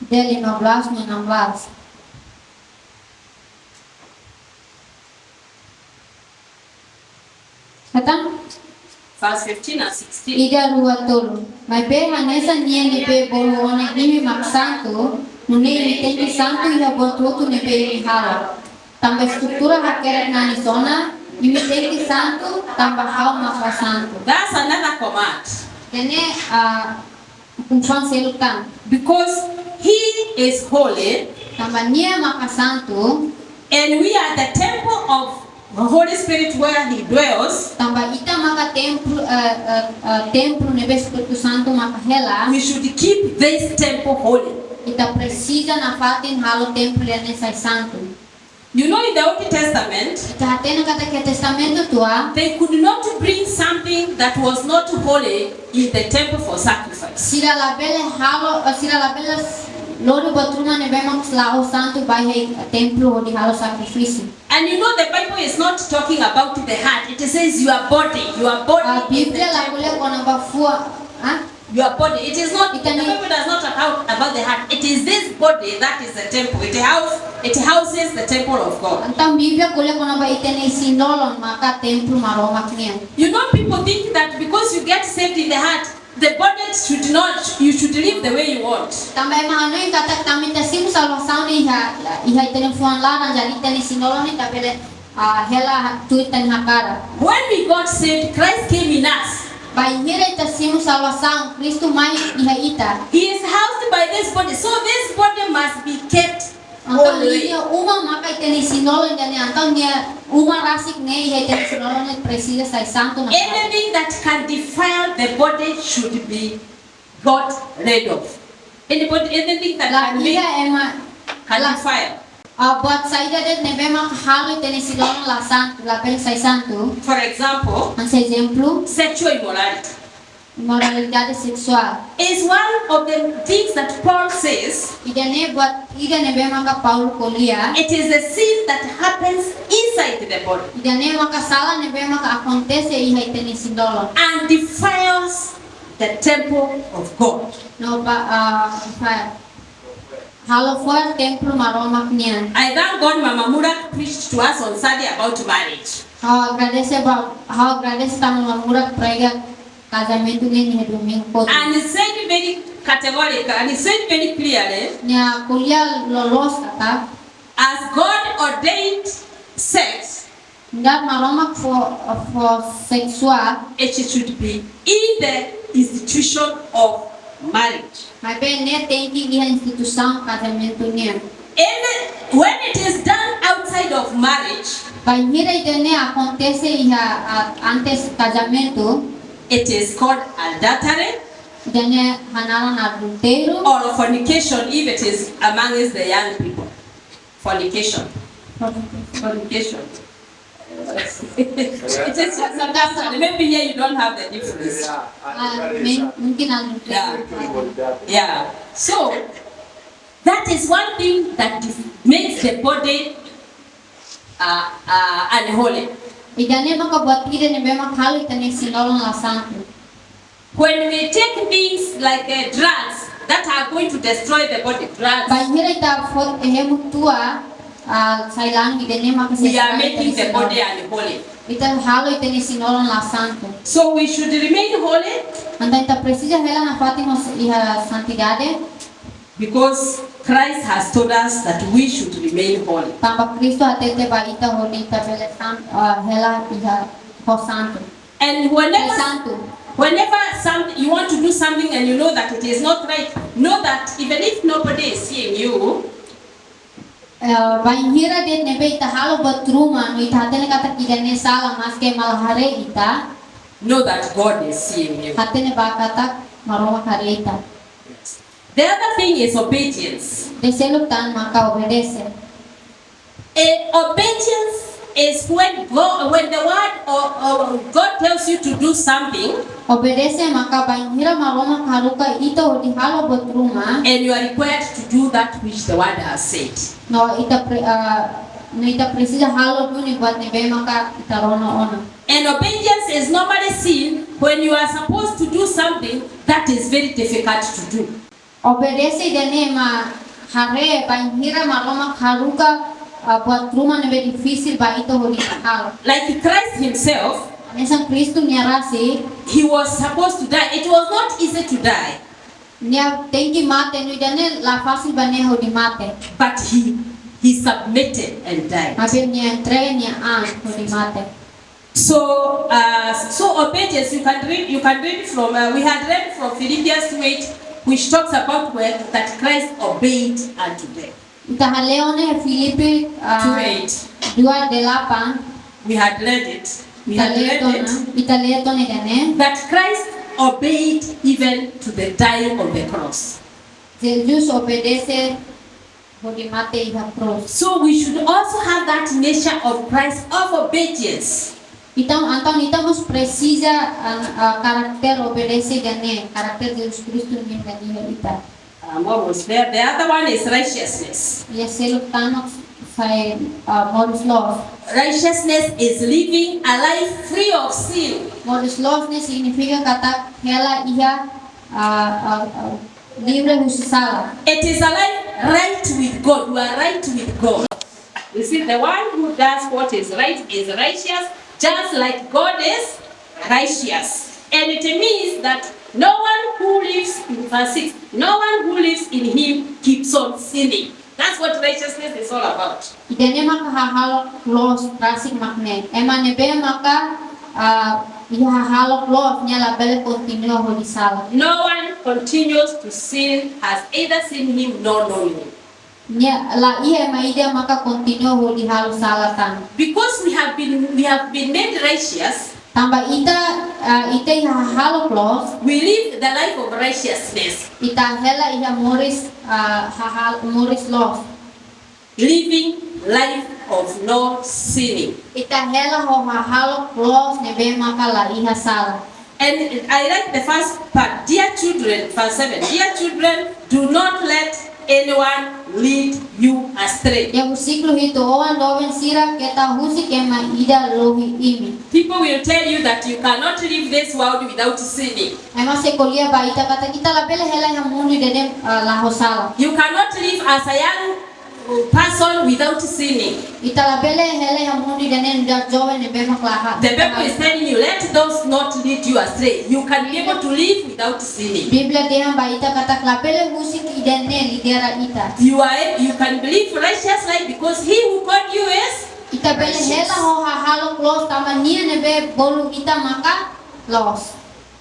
Ida lima belas no enam belas. Hetan? Verse fifteen and sixteen. Ida, rua, tolu. Maibé hanesan nia ne'ebé bolu ona imi mak santu, nune'e imi tenke santu iha buat hotu ne'ebé imi halo. Tanba estrutura hakerek nanis ona, imi tenke santu, tanba ha'u maka santu. That's another command. Ida-ne'e, ah, ukun-fuan seluk tan. Because he is holy. Tanba nia maka santu. And we are the temple of the Holy Spirit where he dwells. Tanba ita maka templu, eh, eh, eh, templu ne'ebé Espíritu Santu maka hela. We should keep this temple holy. Ita presiza nafatin halo templu ida-ne'e sai santu. You know, in the Old Testament, ita hatene katak iha Testamentu Tua, they could not bring something that was not holy in the temple for sacrifice. Sira labele halo, eh, sira labele lori buat ruma ne'ebé mak la'o santu ba iha templu hodi halo sakrifísiu. And you know, the Bible is not talking about the heart. It says your body, your body is the temple. Ah, Bíblia la ko'alia kona-ba fuan, ah? Your body. It is not, the Bible does not talk about, about the heart. It is this body that is the temple. It house, it houses the temple of God. Entaun Bíblia ko'alia kona-ba ita-nia isin-lolon maka templu Maromak nian. You know, people think that because you get saved in the heart, The body should not, you should live the way you want. Tanba ema hanoin katak tanba ita simu salvasaun iha, iha ita-nia fuan laran, jadi ita-nia isin-lolon ne'e ita bele, ah, hela tuir ita-nia hakarak. When we got saved, Christ came in us. Bainhira ita simu salvasaun, Kristu mai iha ita. He is housed by this body, so this body must be kept Entaun holy. Nia uma maka ita-nia isin-lolon, entaun nia uma rasik ne'e iha ita-nia isin-lolon ne'e presiza sai santu ona. Anything that can defile the body should be got rid of. Anybody, anything that La can make, iha ema can la defile. Ah, buat saida de'it ne'ebé maka halo ita-nia isin-lolon la santu, labele sai santu. For example, Hanesan ezemplu, sexual immorality. Imoralidade seksuál is one of the things that Paul says. Ida-ne'e buat ida ne'ebé maka Paulo ko'alia. It is a sin that happens inside the body. Ida-ne'e maka sala ne'ebé maka akontese iha ita-nia isin-lolon. And defiles the temple of God. No ba, ah, defile. Halo fo'er templu Maromak nian. I thank God Mama Murak preached to us on Sunday about marriage. Ha'u agradese ba, ha'u agradese tanba Mama Murak prega kazamentu nian iha domingu kotuk. And he said very categorical, and he said very clearly, Nia ko'alia loloos katak, as God ordained sex, Nu'udar Maromak fó, fó seksuál, it should be in the institution of marriage. Maibé ne'e tenke iha instituisaun kazamentu nian. And when it is done outside of marriage, Bainhira ida-ne'e akontese iha, ah, antes kazamentu, it is called adultery, ida-ne'e hanaran adultériu, or fornication if it is amongst the young people. Fornication. Fornication. It is just a custom. Maybe here you don't have the difference. Ah, mungkin anu. Yeah. Yeah. So, that is one thing that def-, makes the body, uh, uh, unholy. Ida-ne'e maka buat ida ne'ebé maka halo ita-nia isin-lolon la santu. When we take things like, uh, drugs that are going to destroy the body, drugs, Bainhira ita foti hemu tua, ah, sai laran, ida-ne'e maka we are making the body unholy. Ita halo ita-nia isin-lolon la santu. So we should remain holy. Entaun ita presiza hela nafatin iha santidade. Because Christ has told us that we should remain holy. Tanba Kristu hatete ba ita hodi ita bele san-, ah, hela iha ho santu. And whenever, Santu. Whenever some, you want to do something and you know that it is not right, know that even if nobody is seeing you, Eh, bainhira de'it ne'ebé ita halo buat ruma, no ita hatene katak ida-ne'e sala, maske ema la haree ita, know that God is seeing you. Hatene ba katak Maromak haree ita. Yes. The other thing is obedience. Ida seluk tan maka obedese. Eh, obedience is when God, when the word or, or God tells you to do something, Obedese maka bainhira Maromak haruka ita hodi halo buat ruma, and you are required to do that which the word has said. No ita pre-, ah, no ita presiza halo duni buat ne'ebé maka ita rona ona. And obedience is normally seen when you are supposed to do something that is very difficult to do. Obedese ida-ne'e mak haree bainhira Maromak haruka, ah, buat ruma ne'ebé difisil ba ita hodi halo. Like Christ himself, Hanesan Kristu nia rasik, he was supposed to die. It was not easy to die. Nia tenke mate, no ida-ne'e la fasil ba nia hodi mate. But he, he submitted and died. Maibé nia entrega nia an hodi mate. So, uh, so obedience, you can read, you can read from, uh, we had read from Philippians two eight, which talks about where that Christ obeyed unto death. Ita hale'u ona Filipi, uh, two eight. Dua delapan. We had read it. We had read it. Ita lee tiha ona, ita lee tiha ona ida-ne'e. That Christ obeyed even to the dying on the cross. Jesus obedese hodi mate iha krús. So we should also have that nature of Christ of obedience. Entaun, entaun ita mós presiza, ah, ah, karakter obedese ida-ne'e, karakter Jesus Kristu nian ida-ne'e iha ita. I'm almost there. The other one is righteousness. Ida seluk tan mak sai, ah, moris loos. Righteousness is living a life free of sin. Moris loos ne'e signifika katak hela iha, ah, ah, ah, livre husi sala. It is a life right with God. You are right with God. You see, the one who does what is right is righteous, just like God is righteous. And it means that no one who lives in, verse six, no one who lives in him keeps on sinning. That's what righteousness is all about. Ida-ne'e maka hahalok loos rasik mak ne'e. Ema ne'ebé maka, ah, iha hahalok loos, nia labele kontinua hodi sala. No one continues to sin has either seen him nor known him. Nia, la iha ema ida maka kontinua hodi halo sala tan. Because we have been, we have been made righteous, Tanba ita, ah, ita iha hahalok loos, we live the life of righteousness. Ita hela iha moris, ah, hahal-, moris loos. Living life of no sinning. Ita hela ho hahalok loos ne'ebé maka la iha sala. And I like the first part. Dear children, verse seven. Dear children, do not let anyone lead you astray. Iha versíkulu hitu, oan doben sira, keta husik ema ida lohi imi. People will tell you that you cannot leave this world without sinning. Ema sei ko'alia ba ita katak ita labele hela iha mundu ida-ne'e, ah, la ho sala. You cannot live as a young person without sinning. Ita labele hela iha mundu ida-ne'e nu'udar joven ne'ebé mak la ha-. The Bible is telling you, let those not lead you astray. You can be able to live without sinning. Bíblia dehan ba ita katak labele husik ida-ne'e lidera ita. You are, you can live righteous life because he who called you is righteous. Ita bele hela ho hahalok loos tanba nia ne'ebé bolu ita maka loos.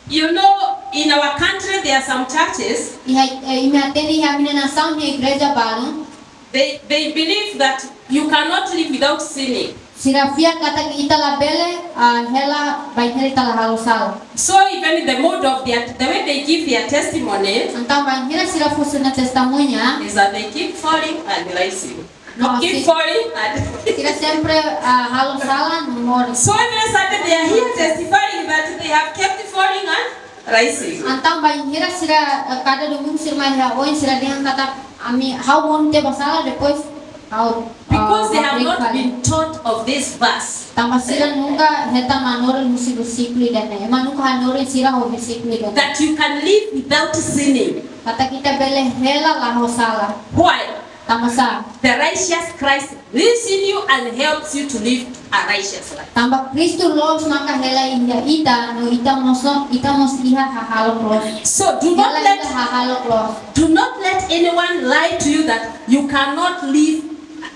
You know, in our country, there are some churches, Iha, eh, imi hatene iha ami-nia nasaun iha igreja balun. They, they believe that you cannot live without sinning. Sira fiar katak ita labele, ah, hela bainhira ita la halo sala. So even the mode of their, the way they give their testimony, Entaun bainhira sira fó sira-nia testemuña, is that they keep falling and rising. No, keep falling and sira sempre, ah, halo sala no moris. So every Sunday they are here testifying that they have kept falling and rising. Entaun bainhira sira, eh, kada domingu sira mai iha oin sira dehan katak ami, ha'u monu tiha ba sala, depois ha'u, ah, Because they have not been taught of this verse. Tanba sira nunka hetan manorin husi versíkulu ida-ne'e. Ema nunka hanorin sira ho versíkulu ida-ne'e. That you can live without sinning. Katak ita bele hela la ho sala. Why? Tanba sá? The righteous Christ lives in you and helps you to live a righteous life. Tanba Kristu loos maka hela iha ita, no ita mós, ita mós iha hahalok loos. So do not let, hela iha hahalok loos. Do not let anyone lie to you that you cannot live,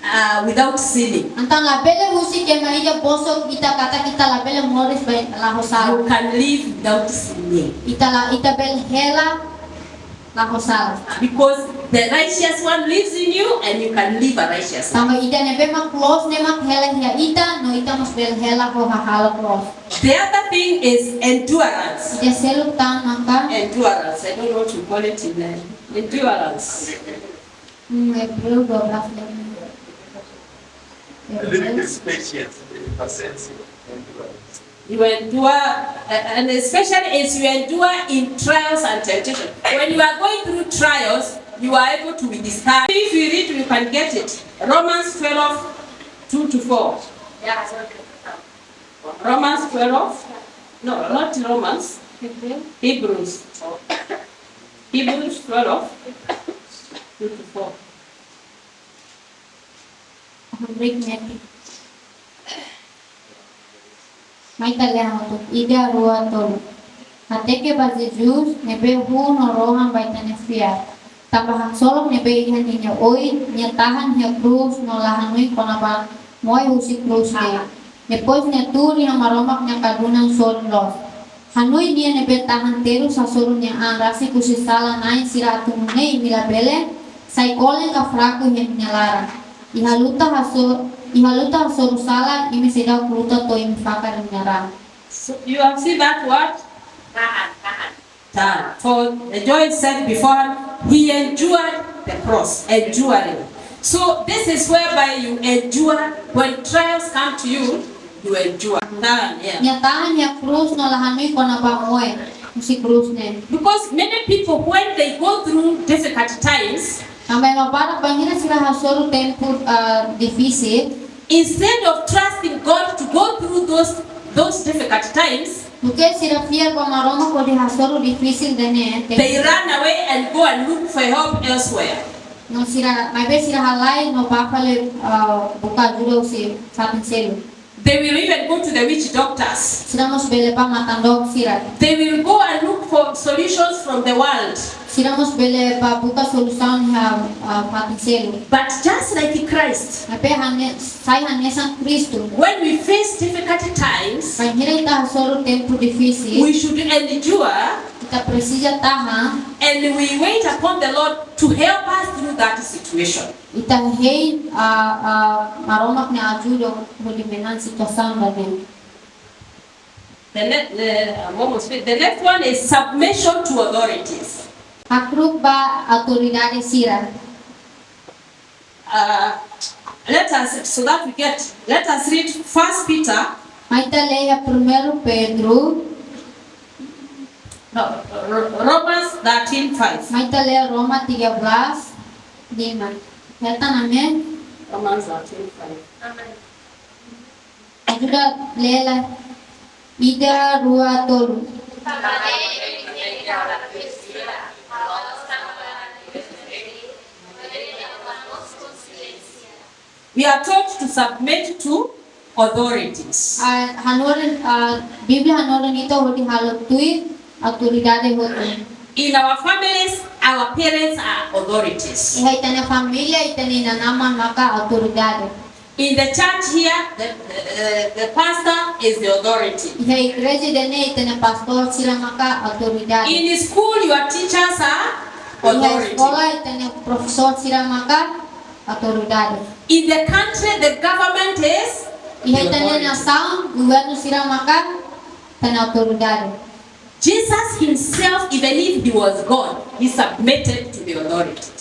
uh, without sinning. Entaun labele husik ema ida bosok ita katak ita labele moris bainhira la ho sala. You can live without sinning. Ita la, ita bele hela la ho sala. Because the righteous one lives in you and you can live a righteous life. Tanba ida ne'ebé mak loos ne'e mak hela iha ita, no ita mós bele hela ho hahalok loos. The other thing is endurance. Ida seluk tan maka endurance. I don't know what you call it in, uh, endurance. Hmm, Hebreu dua belas lima. A little bit patience, a little patience, endurance. You endure, uh, and especially as you endure in trials and temptation. When you are going through trials, you are able to withstand. If you read, you can get it. Romans twelve, two to four. Yeah, it's okay. Romans twelve, no, not Romans, Hebrews. Hebrews twelve, two to four. Hamriik metin. Mai ita lee hamutuk, ida, rua, tolu. Hateke ba Jesus, ne'ebé hun no rohan ba ita-nia fiar. Tanba haksolok ne'ebé iha ninia oin, nia tahan iha krús no la hanoin kona-ba moe husi krús ne'e. Depois nia tuur iha Maromak nia kadunan sorin loos. Hanoin nia ne'ebé tahan terus hasoru nia an rasik husi sala-na'in sira atu nune'e imi labele sai kolen ka fraku iha nia laran. Iha luta haso-, iha luta hasoru sala, imi seidauk luta to'o imi fakar imi-nia raan. So you have seen that word? Tahan, tahan. Tahan. For the joy set before him, he endured the cross, enduring. So this is whereby you endure when trials come to you, you endure. Tahan, yeah. Nia tahan iha krús no la hanoin kona-ba moe husi krús ne'e. Because many people, when they go through difficult times, Tanba ema barak bainhira sira hasoru tempu, ah, difisil, instead of trusting God to go through those, those difficult times, duké sira fiar ba Maromak hodi hasoru difisil ida-ne'e, they run away and go and look for help elsewhere. No sira, maibé sira halai no bá fali, ah, buka ajuda husi fatin seluk. They will even go to the witch doctors. Sira mós bele bá matan-dook sira. They will go and look for solutions from the world. Sira mós bele bá buka solusaun iha, ah, fatin seluk. But just like Christ, Maibé hane-, sai hanesan Kristu. When we face difficult times, Bainhira ita hasoru tempu difisil, we should endure ita presiza tahan. And we wait upon the Lord to help us through that situation. Ita hein, ah, ah, Maromak nia ajuda hodi manán situasaun ida-ne'e. The ne-, the, I'm almost fin-, the next one is submission to authorities. Hakru'uk ba autoridade sira. Uh, let us, so that we get, let us read First Peter. Mai ita lee iha Primeiru Pedro. No, R-, Romans thirteen five. Mai ita lee Roma tiga belas lima. Hetan, amen? Romans thirteen five. Amen. Ajuda lee lai. Ida, rua, tolu. We are taught to submit to authorities. Ah, hanorin, ah, Bíblia hanorin ita hodi halo tuir autoridade hotu. In our families, our parents are authorities. Iha ita-nia família, ita-nia inan-aman maka autoridade. In the church here, the, the, the pastor is the authority. Iha igreja ida-ne'e ita-nia pastór sira maka autoridade. In school, your teachers are authority. Iha eskola ita-nia profesór sira maka autoridade. In the country, the government is the authority. Iha ita-nia nasaun, governu sira maka ita-nia autoridade. Jesus himself, even if he was God, he submitted to the authority.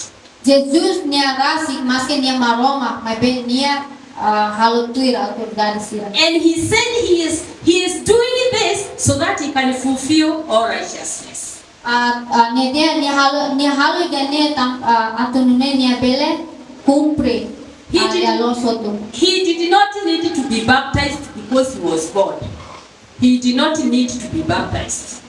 Jesus nia rasik, maski nia Maromak, maibé nia, ah, halo tuir autoridade sira. And he said he is, he is doing this so that he can fulfill all righteousness. Ah, ah, nia dehan, nia halo, nia halo ida-ne'e tan-, ah, atu nune'e nia bele kumpre, he ah, did, lia-loos hotu. He did not need to be baptized because he was God. He did not need to be baptized.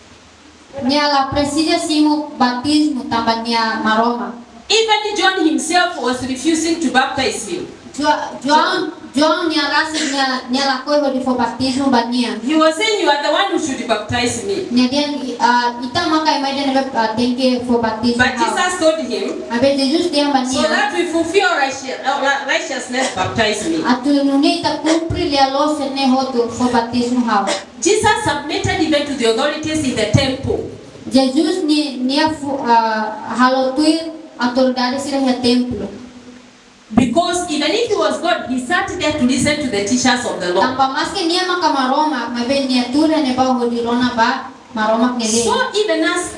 Nia la presiza simu batizmu tanba nia Maromak. Even John himself was refusing to baptize him. Jo-, João, João nia rasik nia, nia lakohi hodi fó batizmu ba nia. He was saying, "You are the one who should baptize me." Nia dehan, ah, ita maka ema ida ne'ebé, ah, tenke fó batizmu ha'u. But Jesus told him, Maibé Jesus dehan ba nia. "So that we fulfill righteous-, uh, righteousness, baptize me." Atu nune'e ita kumpre lia-loos ne'e hotu, fó batizmu ha'u. Jesus submitted even to the authorities in the temple. Jesus ni-, nia fu-, ah, halo tuir autoridade sira iha templu. Because even if he was God, he sat there to listen to the teachers of the law. Tanba maski nia maka Maromak, maibé nia tuur iha ne'ebá hodi rona ba Maromak nia lei. So even us,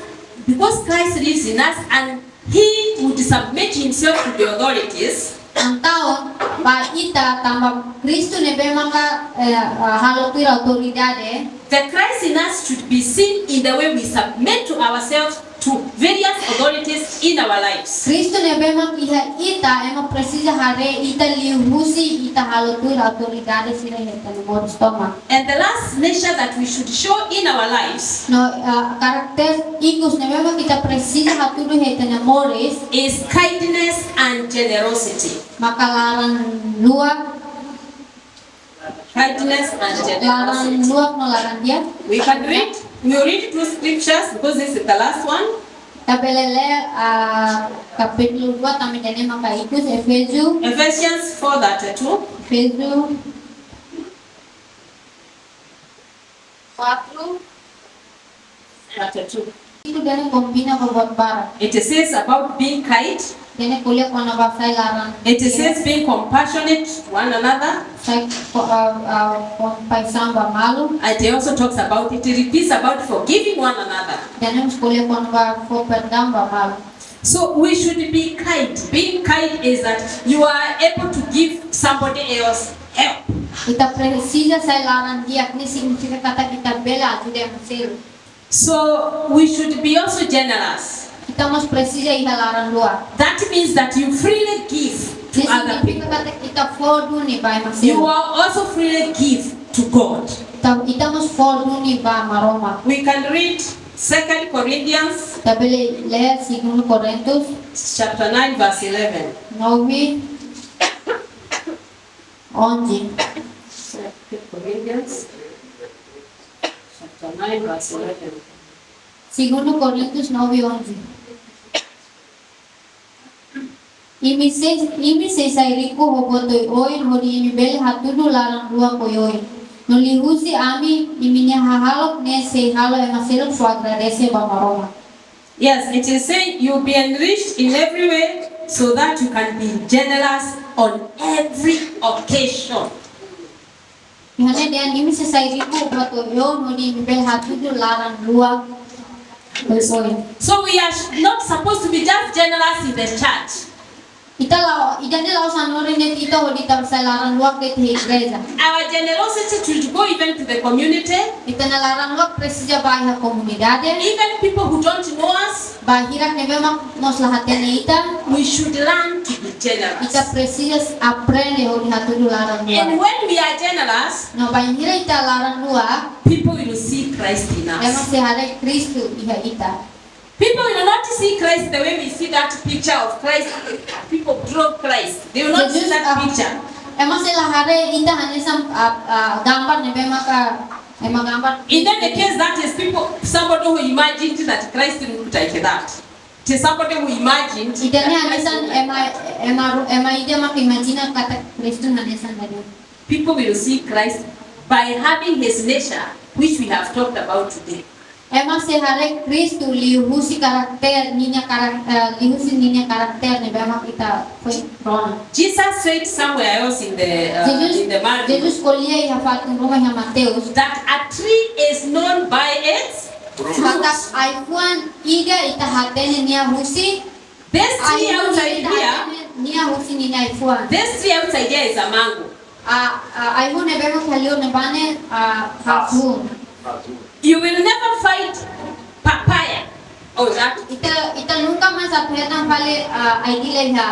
because Christ lives in us and he would submit himself to the authorities. Entaun, ba ita tanba Kristu ne'ebé maka, eh, ah, halo tuir autoridade. The Christ in us should be seen in the way we submit to ourselves to various authorities in our lives. Kristu ne'ebé mak iha ita, ema presiza haree ita liuhusi ita halo tuir autoridade sira iha ita-nia moris tomak. And the last nature that we should show in our lives No, ah, karakter ikus ne'ebé mak ita presiza hatudu iha ita-nia moris is kindness and generosity. Maka laran-luak, Kindness and generosity. Laran-luak no laran-di'ak. We can read, we read two scriptures because this is the last one. Ita bele lee, ah, kapítulu dua tanba ida-ne'e maka ikus, Efésiu. Ephesians four thirty-two. Efésiu quatro. Chapter two. Itu ida-ne'e kombina ba buat barak. It says about being kind. Ida-ne'e ko'alia kona-ba sai laran. It says being compassionate to one another. Sai ko-, ah, ah, kompaixaun ba malu. And it also talks about, it repeats about forgiving one another. Ida-ne'e mós ko'alia kona-ba fó perdaun ba malu. So we should be kind. Being kind is that you are able to give somebody else help. Ita presiza sai laran-di'ak, ne'e signifika katak ita bele ajuda ema seluk. So we should be also generous. Ita mós presiza iha laran-luak. That means that you freely give to other people. Ne'e signifika katak ita fó duni ba ema seluk. You are also freely give to God. Ita, ita mós fó duni ba Maromak. We can read Second Corinthians. Ita bele lee Segundu Korintus. Chapter nine, verse eleven. Nove, onze. Second Corinthians. Segundu Koríntius nove onze. Imi sei, imi sei sai riku ho buat oioin, hodi imi bele hatudu laran-luak oioin. No liuhusi ami, imi-nia hahalok ne'e sei halo ema seluk fó agradese ba Maromak. Yes, it is saying you'll be enriched in every way so that you can be generous on every occasion. Iha ne'e dehan imi sei sai riku ho buat oioin, hodi imi bele hatudu laran-luak oioin. So we are sh- not supposed to be just generous in the church. Ita la'o, ida-ne'e la'ós hanorin de'it ita hodi ita sai laran-luak de'it iha igreja. Our generosity should go even to the community. Ita-nia laran-luak presiza ba iha komunidade. Even people who don't know us, ba hirak ne'ebé mak mós la hatene ita, we should learn to be generous. Ita presiza aprende hodi hatudu laran-luak. And when we are generous, no bainhira ita laran-luak, people will see Christ in us. Ema sei haree Kristu iha ita. People will not see Christ the way we see that picture of Christ. People draw Christ. They will not see Jesus, that ah, picture. Ema sei la haree ita hanesan, ah, ah, gambar ne'ebé maka ema gambar. In any case, that is people, somebody who imagined that Christ looked like that. It is somebody who imagined. Ida-ne'e that Christ hanesan looked like ema, that. Ema ru-, ema ida mak imajina katak Kristu hanesan ida-ne'e. People will see Christ by having his nature, which we have talked about today. Ema sei haree Kristu liuhusi karakter, ninia karak-, eh, liuhusi ninia karakter ne'ebé mak ita foin rona. Jesus said somewhere else in the, uh, Jesus, in the Matthew, Jesus ko'alia iha fatin ruma iha Mateus, that a tree is known by its fruits. Katak ai-fuan ida ita hatene nia husi. This tree outside here, ai-hun ida ita hatene nia husi ninia ai-fuan. This tree outside here is a mango. Ah, ah, ai-hun ne'ebé mak iha liur ne'ebá ne'e, ah, hazu. You will never find papaya or that. Ita, ita nunka mais atu hetan fali, ah, ai-dila iha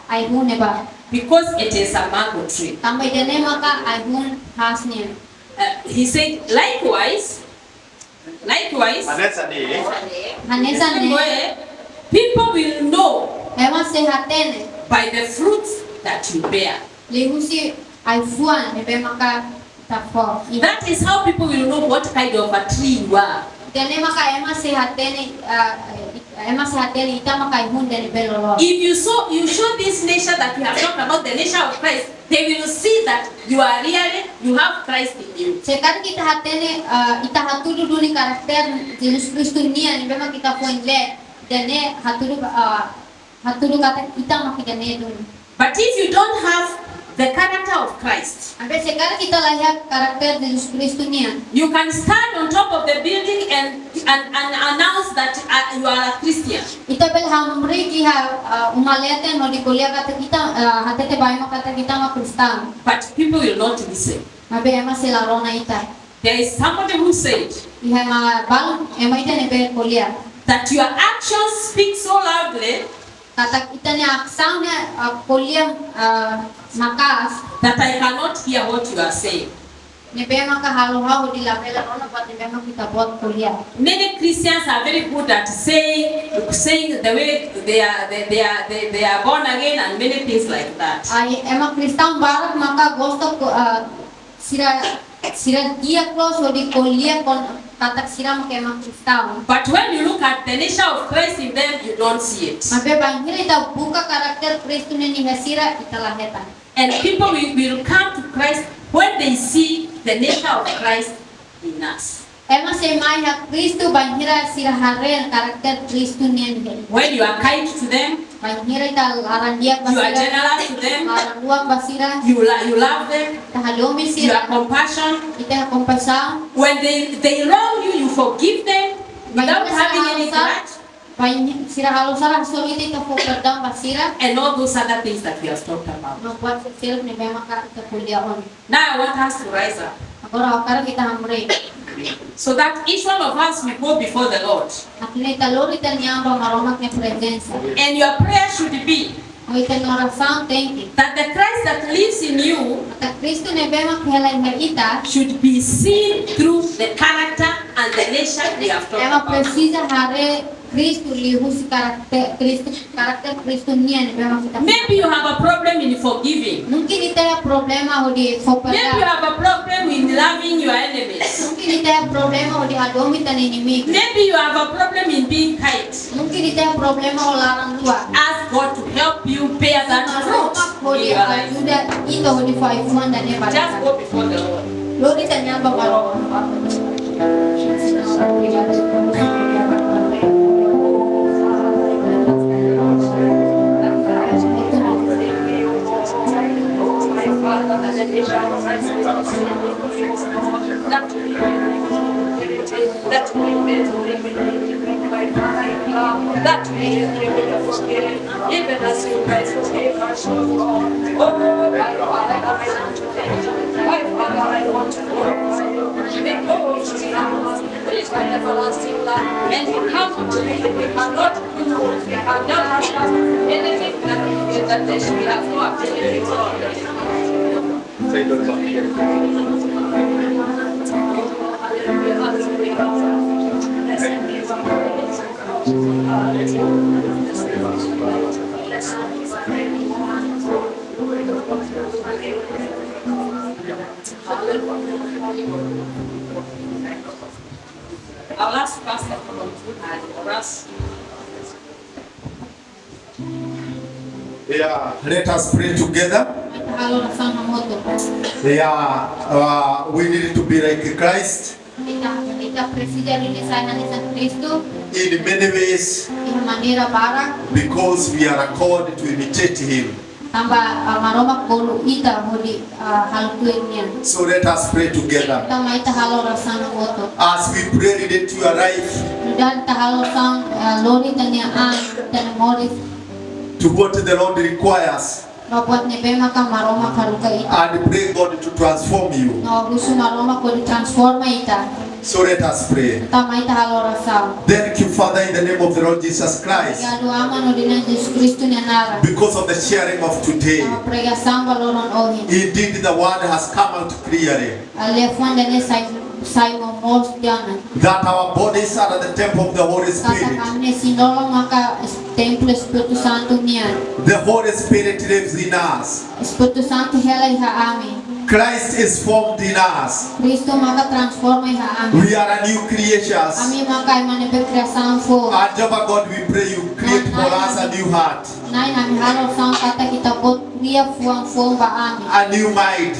ai-hun ne'ebá. Because it is a mango tree. Tanba ida-ne'e maka ai-hun haas nian. Uh, he said, likewise, likewise, hanesan ne'e. Hanesan ne'e. People will know. Ema sei hatene. By the fruits that you bear. Liuhusi ai-fuan ne'ebé maka ita fó. That is how people will know what kind of a tree you are. Ida-ne'e maka ema sei hatene, ah, ema sei hatene ita maka ai-hun ida ne'ebé loloos. If you show, you show this nature that we have talked about, the nature of Christ, they will see that you are really, you have Christ in you. Se karik ita hatene, ah, ita hatudu duni karakter Jesus Kristu nian ne'ebé mak ita foin lee, ida-ne'e hatudu, ah, hatudu katak ita mak ida-ne'e duni. But if you don't have the character of Christ, maibé se karik ita la iha karakter Jesus Kristu nian, you can stand on top of the building and, and, and announce that, uh, you are a Christian. Ita bele hamriik iha, uh, uma leten hodi ko'alia katak ita, uh, hatete ba ema katak ita mak Kristaun. But people will not listen. Maibé ema sei la rona ita. There is somebody who said, iha ema balu, ema ida ne'ebé ko'alia, that your actions speak so loudly, katak ita-nia asaun ne'e, ah, ko'alia, ah, maka'as, that I cannot hear what you are saying. Ne'ebé maka halo ha'u hodi labele rona buat ne'ebé mak ita-boot ko'alia. Many Christians are very good at saying, saying the way they are, they, they are, they, they are born again and many things like that. Ai, ema Kristaun barak maka gosta ko, ah, sira, sira di'ak loos hodi ko'alia kon-, katak sira maka ema Kristaun. But when you look at the nature of Christ in them, you don't see it. Maibé bainhira ita buka karakter Kristu nian iha sira, ita la hetan. And people will, will come to Christ when they see the nature of Christ in us. Ema sei mai iha Kristu bainhira sira haree karakter Kristu nian iha ita. When you are kind to them, bainhira ita laran-di'ak ba sira, you are generous to them, laran-luak ba sira, you lo-, you love them, ita hadomi sira, you are compassion, ita iha kompaixaun. When they, they wrong you, you forgive them without having any grudge. Bainhira sira halo sala, bainhira sira halo sala hasoru ita, ita fó perdaun ba sira. And all those other things that we have talked about. No buat seluk ne'ebé maka ita ko'alia ohin. Now I want us to rise up. Agora ha'u hakarak ita hamriik. So that each one of us will go before the Lord. Atu nune'e ita lori ita-nia an ba Maromak nia prezensa. And your prayer should be, no ita-nia orasaun tenke, that the Christ that lives in you, katak Kristu ne'ebé mak hela iha ita, should be seen through the character and the nature we have talked about. Ema presiza haree Kristu liuhusi karakter, Kristu, karakter Kristu nian ne'ebé mak ita. Maybe you have a problem in forgiving. Mungkin ita iha problema hodi fó perdaun. Maybe you have a problem in loving your enemies. Mungkin Ita iha problema hodi hadomi ita-nia inimigu. Maybe you have a problem in being kind. Mungkin ita iha problema ho laran luak. Ask God to help you bear that fruit in your life. Maromak hodi ajuda ita hodi fó ai-fuan ida-ne'e ba ita. Just go before the Lord. Lori ita-nia an ba Maromak. That we may forgive, even as you guys forgive us, oh God. Oh, my Father, I want to thank you. My Father, I want to glorify you. Because you love us with an everlasting love. And you come to me, we cannot do, we cannot have anything that we, that we have no ability to do. Alas, pastor, for us. Yeah, let us pray together. Ita halo orasaun hamutuk. Yeah, uh, we need to be like Christ. Ita, ita presiza hodi sai hanesan Kristu. In many ways. Iha maneira barak. Because we are called to imitate him. Tanba, ah, Maromak bolu ita hodi, ah, halo tuir nia. So let us pray together. Entaun mai ita halo orasaun hamutuk. As we pray, relate to your life. Nu'udar ita halo orasaun, ah, lori ita-nia an, ita-nia moris. To what the Lord requires. No buat ne'ebé maka Maromak haruka ita. And pray God to transform you. No husu Maromak hodi transforma ita. So let us pray. Entaun mai ita halo orasaun. Thank you, Father, in the name of the Lord Jesus Christ. Obrigadu, Aman, hodi Na'i Jesus Kristu nia naran. Because of the sharing of today. Tanba pregasaun ba loron ohin. Indeed, the word has come out clearly. Liafuan ida-ne'e sai, sai momoos tiha ona. That our bodies are the temple of the Holy Spirit. Katak ami-nia isin-lolon maka es-, templu Espíritu Santu nian. The Holy Spirit lives in us. Espíritu Santu hela iha ami. Christ is formed in us. Kristu maka transforma iha ami. We are a new creatures. Ami maka ema ne'ebé kriasaun foun. And Jehovah God, we pray you create for us a new heart. Na'i, ami halo orasaun katak Ita-Boot kria fuan foun ba ami. A new mind.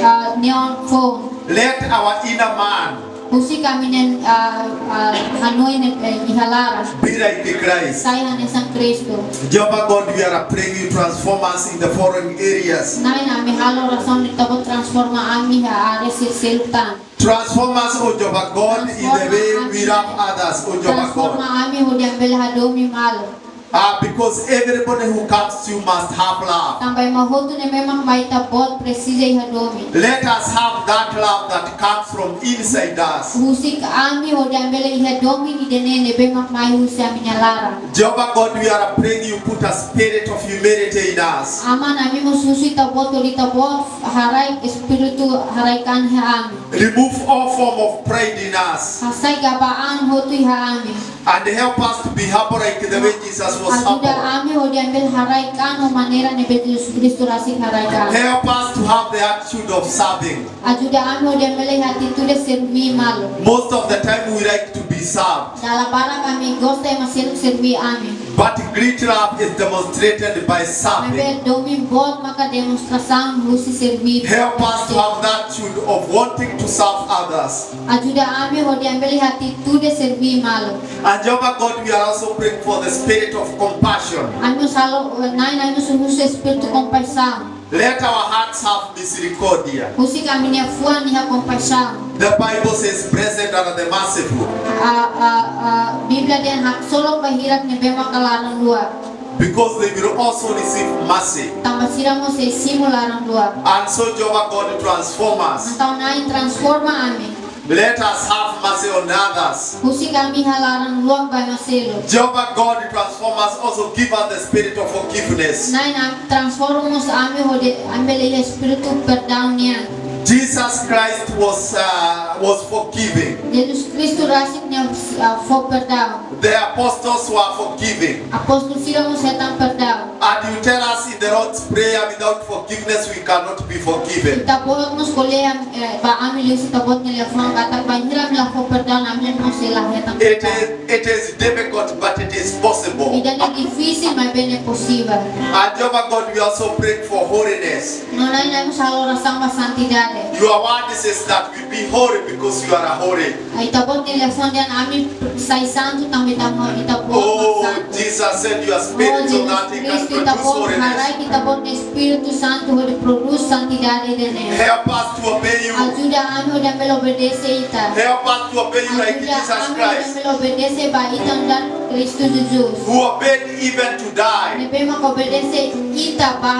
Ah, nia an foun. Let our inner man Husik ami-nia, ah, ah, hanoin, eh, iha laran. Be like Christ. Sai hanesan Kristu. Jehovah God, we are praying you transform us in the following areas. Na'i, ami halo orasaun Ita-Boot transforma ami iha área sel-seluk tan. Transform us, O Jehovah God, in the way we love others, O Jehovah God. Transforma ami hodi ami bele hadomi malu. Ah, because everybody who comes to you must have love. Tanba ema hotu ne'ebé mak mai Ita-Boot presiza iha domin. Let us have that love that comes from inside us. Husik ami hodi ami bele iha domin ida-ne'e ne'ebé mak mai husi ami-nia laran. Jehovah God, we are praying you put a spirit of humility in us. Aman, ami mós husu Ita-Boot, hodi Ita-Boot haraik espíritu haraik-an iha ami. Remove all form of pride in us. Hasai gaba-an hotu iha ami. And help us to be humble like the way Jesus was humble. Ajuda ami hodi ami bele haraik-an ho maneira ne'ebé Jesus Kristu rasik haraik-an. Help us to have the attitude of serving. Ajuda ami hodi ami bele iha atitude serví malu. Most of the time we like to be served. Dala barak ami gosta ema seluk serví ami. But great love is demonstrated by serving. Maibé domin boot maka demonstrasaun husi serví. Help us to have that attitude of wanting to serve others. Ajuda ami hodi ami bele iha atitude serví malu. And Jehovah God, we are also praying for the spirit of compassion. Ami mós halo, Na'i, ami mós husu espíritu kompaixaun. Let our hearts have misericordia. Husik ami-nia fuan iha kompaixaun. The Bible says, "Blessed are the merciful." Ah, ah, ah, Bíblia dehan haksolok ba hirak ne'ebé maka laran luak. Because they will also receive mercy. Tanba sira mós sei simu laran luak. And so Jehovah God transform us. Entaun Na'i transforma ami. Let us have mercy on others. Husik ami iha laran luak ba ema seluk. Jehovah God transform us, also give us the spirit of forgiveness. Na'i, Na'i transforma mós ami hodi ami bele iha espíritu perdaun nian. Jesus Christ was, uh, was forgiving. Jesus Kristu rasik nia ah, fó perdaun. The apostles were forgiving. Apóstolu sira mós hetan perdaun. And you tell us in the Lord's Prayer, without forgiveness, we cannot be forgiven. Ita-boot mós ko'alia, eh, ba ami liuhusi Ita-boot nia liafuan katak bainhira ami la fó perdaun, ami mós sei la hetan perdaun. It is, it is difficult, but it is possible. Ida-ne'e difisil, maibé ne'e posivel. And Jehovah God, we also pray for holiness. No Na'i, ami mós halo orasaun ba santidade. Your word says that we be holy because you are holy. Ita-boot nia liafuan dehan ami sai santu tanba Ita-boot, Ita-boot mak santu. Oh, Jesus, send your Spirit so that He can produce holiness. Oh, Jesus Kristu, Ita-boot haraik Ita-boot nia Espíritu Santu hodi prodús santidade ida-ne'e. Help us to obey you. Ajuda ami hodi ami bele obedese Ita. Help us to obey you like Jesus Christ. Ajuda ami hodi ami bele obedese ba Ita nu'udar Kristu Jesus. Who obeyed even to die. Ne'ebé mak obedese Ita ba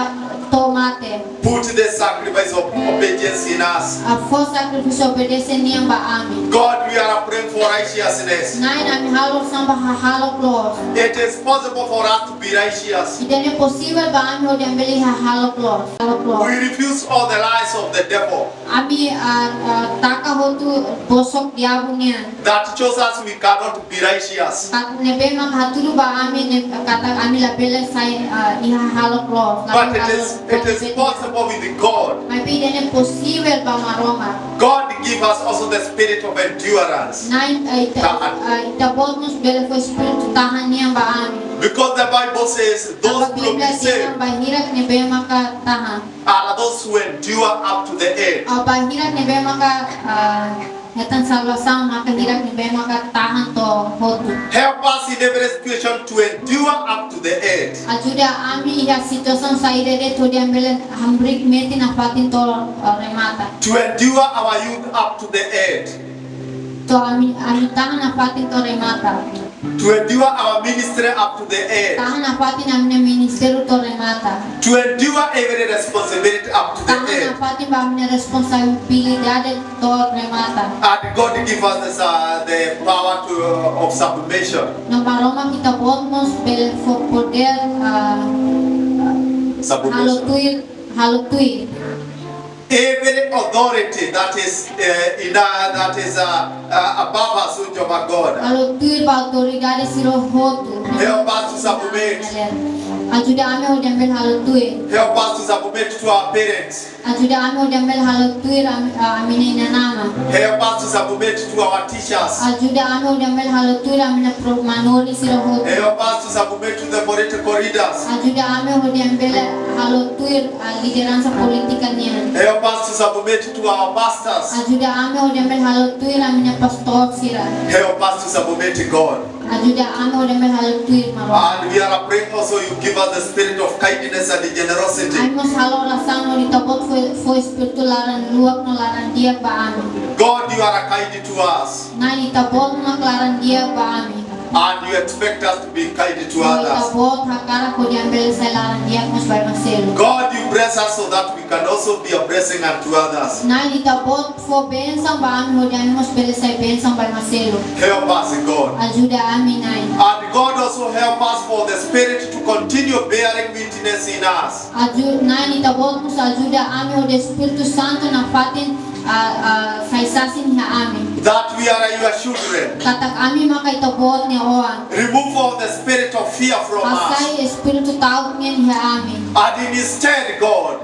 to'o mate. Put the sacrifice of obedience in us. Ah, fó sakrifísiu obediénsia nian ba ami. God, we are praying for righteousness. Na'i, ami halo orasaun ba hahalok loos. It is possible for us to be righteous. Ida-ne'e posivel ba ami hodi ami bele hahalok loos. Hahalok loos. We refuse all the lies of the devil. Ami, ah, ah, taka hotu bosok diabu nian. That shows us we cannot be righteous. Katak ne'ebé mak hatudu ba ami ne'e katak ami labele sai, ah, iha hahalok loos, labele hahalok loos. But it is, it is possible with God. Maibé ida-ne'e posivel ba Maromak. God give us also the spirit of endurance. Na'i, ah, Ita, tahan. Ah, Ita-boot mós bele fó espíritu tahan nian ba ami. Because the Bible says, those who will be saved. Tanba Bíblia dehan bainhira ne'ebé maka tahan. Are those who endure up to the end. Ah, bainhira ne'ebé maka, ah, hetan salvasaun, maka hirak ne'ebé maka tahan to'o hotu. Help us in every situation to endure up to the end. Ajuda ami iha situasaun saida de'it hodi ami bele hamriik metin nafatin to'o, ah, remata. To endure our youth up to the end. To'o ami, ami tahan nafatin to'o remata. To endure our ministry up to the end. Tahan nafatin ami-nia ministériu to'o remata. To endure every responsibility up to the end. Tahan nafatin ba ami-nia responsabilidade to'o remata. And God give us this, uh, the power to, uh, of submission. No Maromak Ita-boot mós bele fó podér, ah, submission, halo tuir, halo tuir. Every authority that is, uh, in, uh, that is, uh, uh, above us, O Jehovah God. Halo tuir ba autoridade sira hotu. Help us to submit. Ajuda ami hodi ami bele halo tuir. Help us to submit to our parents. Ajuda ami hodi ami bele halo tuir ami, ah, ami-nia inan-aman. Help us to submit to our teachers. Ajuda ami hodi ami bele halo tuir ami-nia pro-, manorin sira hotu. Help us to submit to the political leaders. Ajuda ami hodi ami bele halo tuir, ah, lideransa polítika nian. Help us to submit to our pastors. Ajuda ami hodi ami bele halo tuir ami-nia pastór sira. Help us to submit to God. Ajuda ami hodi ami bele halo tuir Maromak. And we are praying also you give us the spirit of kindness and generosity. Ami mós halo orasaun hodi Ita-boot fó, fó espíritu laran-luak no laran-di'ak ba ami. God, you are kind to us. Na'i, Ita-boot mak laran-di'ak ba ami. And you expect us to be kind to others. No Ita-boot hakarak hodi ami bele sai laran-di'ak mós ba ema seluk. God, you bless us so that we can also be a blessing unto others. Na'i, Ita-boot fó bensaun ba ami hodi ami mós bele sai bensaun ba ema seluk. Help us, God. Ajuda ami, Na'i. And God also help us for the Spirit to continue bearing witness in us. Aju-, Na'i, Ita-boot mós ajuda ami hodi Espíritu Santu nafatin, ah, ah, sai sasin iha ami. That we are your children. Katak ami maka Ita-boot nia oan. Remove all the spirit of fear from us. Hasai espíritu ta'uk nian iha ami. And instead, God,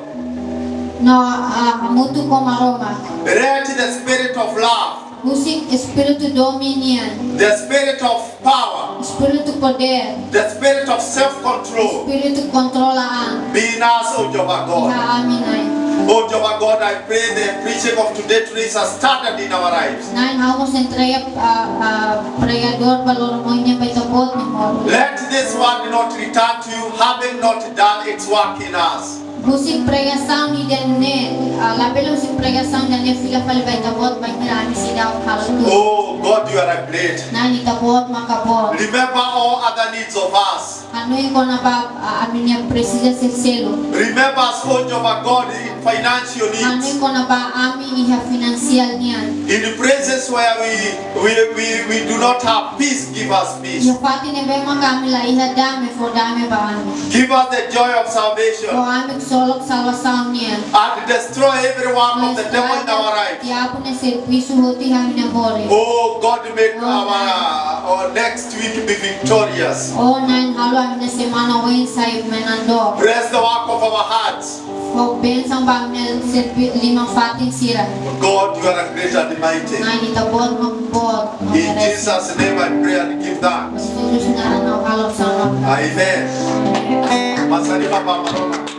no, ah, hamutuk ho Maromak. Let the spirit of love. Husik espíritu domin nian. The spirit of power. Espíritu podér. The spirit of self-control. Espíritu kontrola an. Be in us, O Jehovah God. Iha ami, Na'i. O Jehovah God, I pray the preaching of today to raise a standard in our lives. Na'i, ha'u mós entrega, ah, ah, pregadór ba loron ohin ne'e ba Ita-boot nia moris. Let this word not return to you, having not done its work in us. Husik pregasaun ida-ne'e, ah, labele husik pregasaun ida-ne'e fila fali ba Ita-boot bainhira ami seidauk halo tuir. Oh God, you are a great. Na'i, Ita-boot maka boot. Remember all other needs of us. Hanoin kona-ba, ah, ami-nia presiza ser selu. Remember us, O Jehovah God, in financial needs. Hanoin kona-ba ami iha finansiál nian. In the places where we, we, we, we do not have peace, give us peace. Iha fatin ne'ebé maka ami la iha dame, fó dame ba ami. Give us the joy of salvation. Fó ami ksolok salvasaun nian. And destroy every work of the devil in our life. Diabu nia servisu hotu iha ami-nia moris. Oh God, make our, our next week be victorious. Oh Na'i, halo ami-nia semana oin sai menandor. Bless the work of our hearts. Fó bensaun ba ami-nia servi-, liman-fatin sira. God, you are great and mighty. Na'i, Ita boot, boot. In Jesus' name I pray and give thanks. Jesus' naran ha'u halo orasaun. Amen. Amen. Basa liman ba Maromak.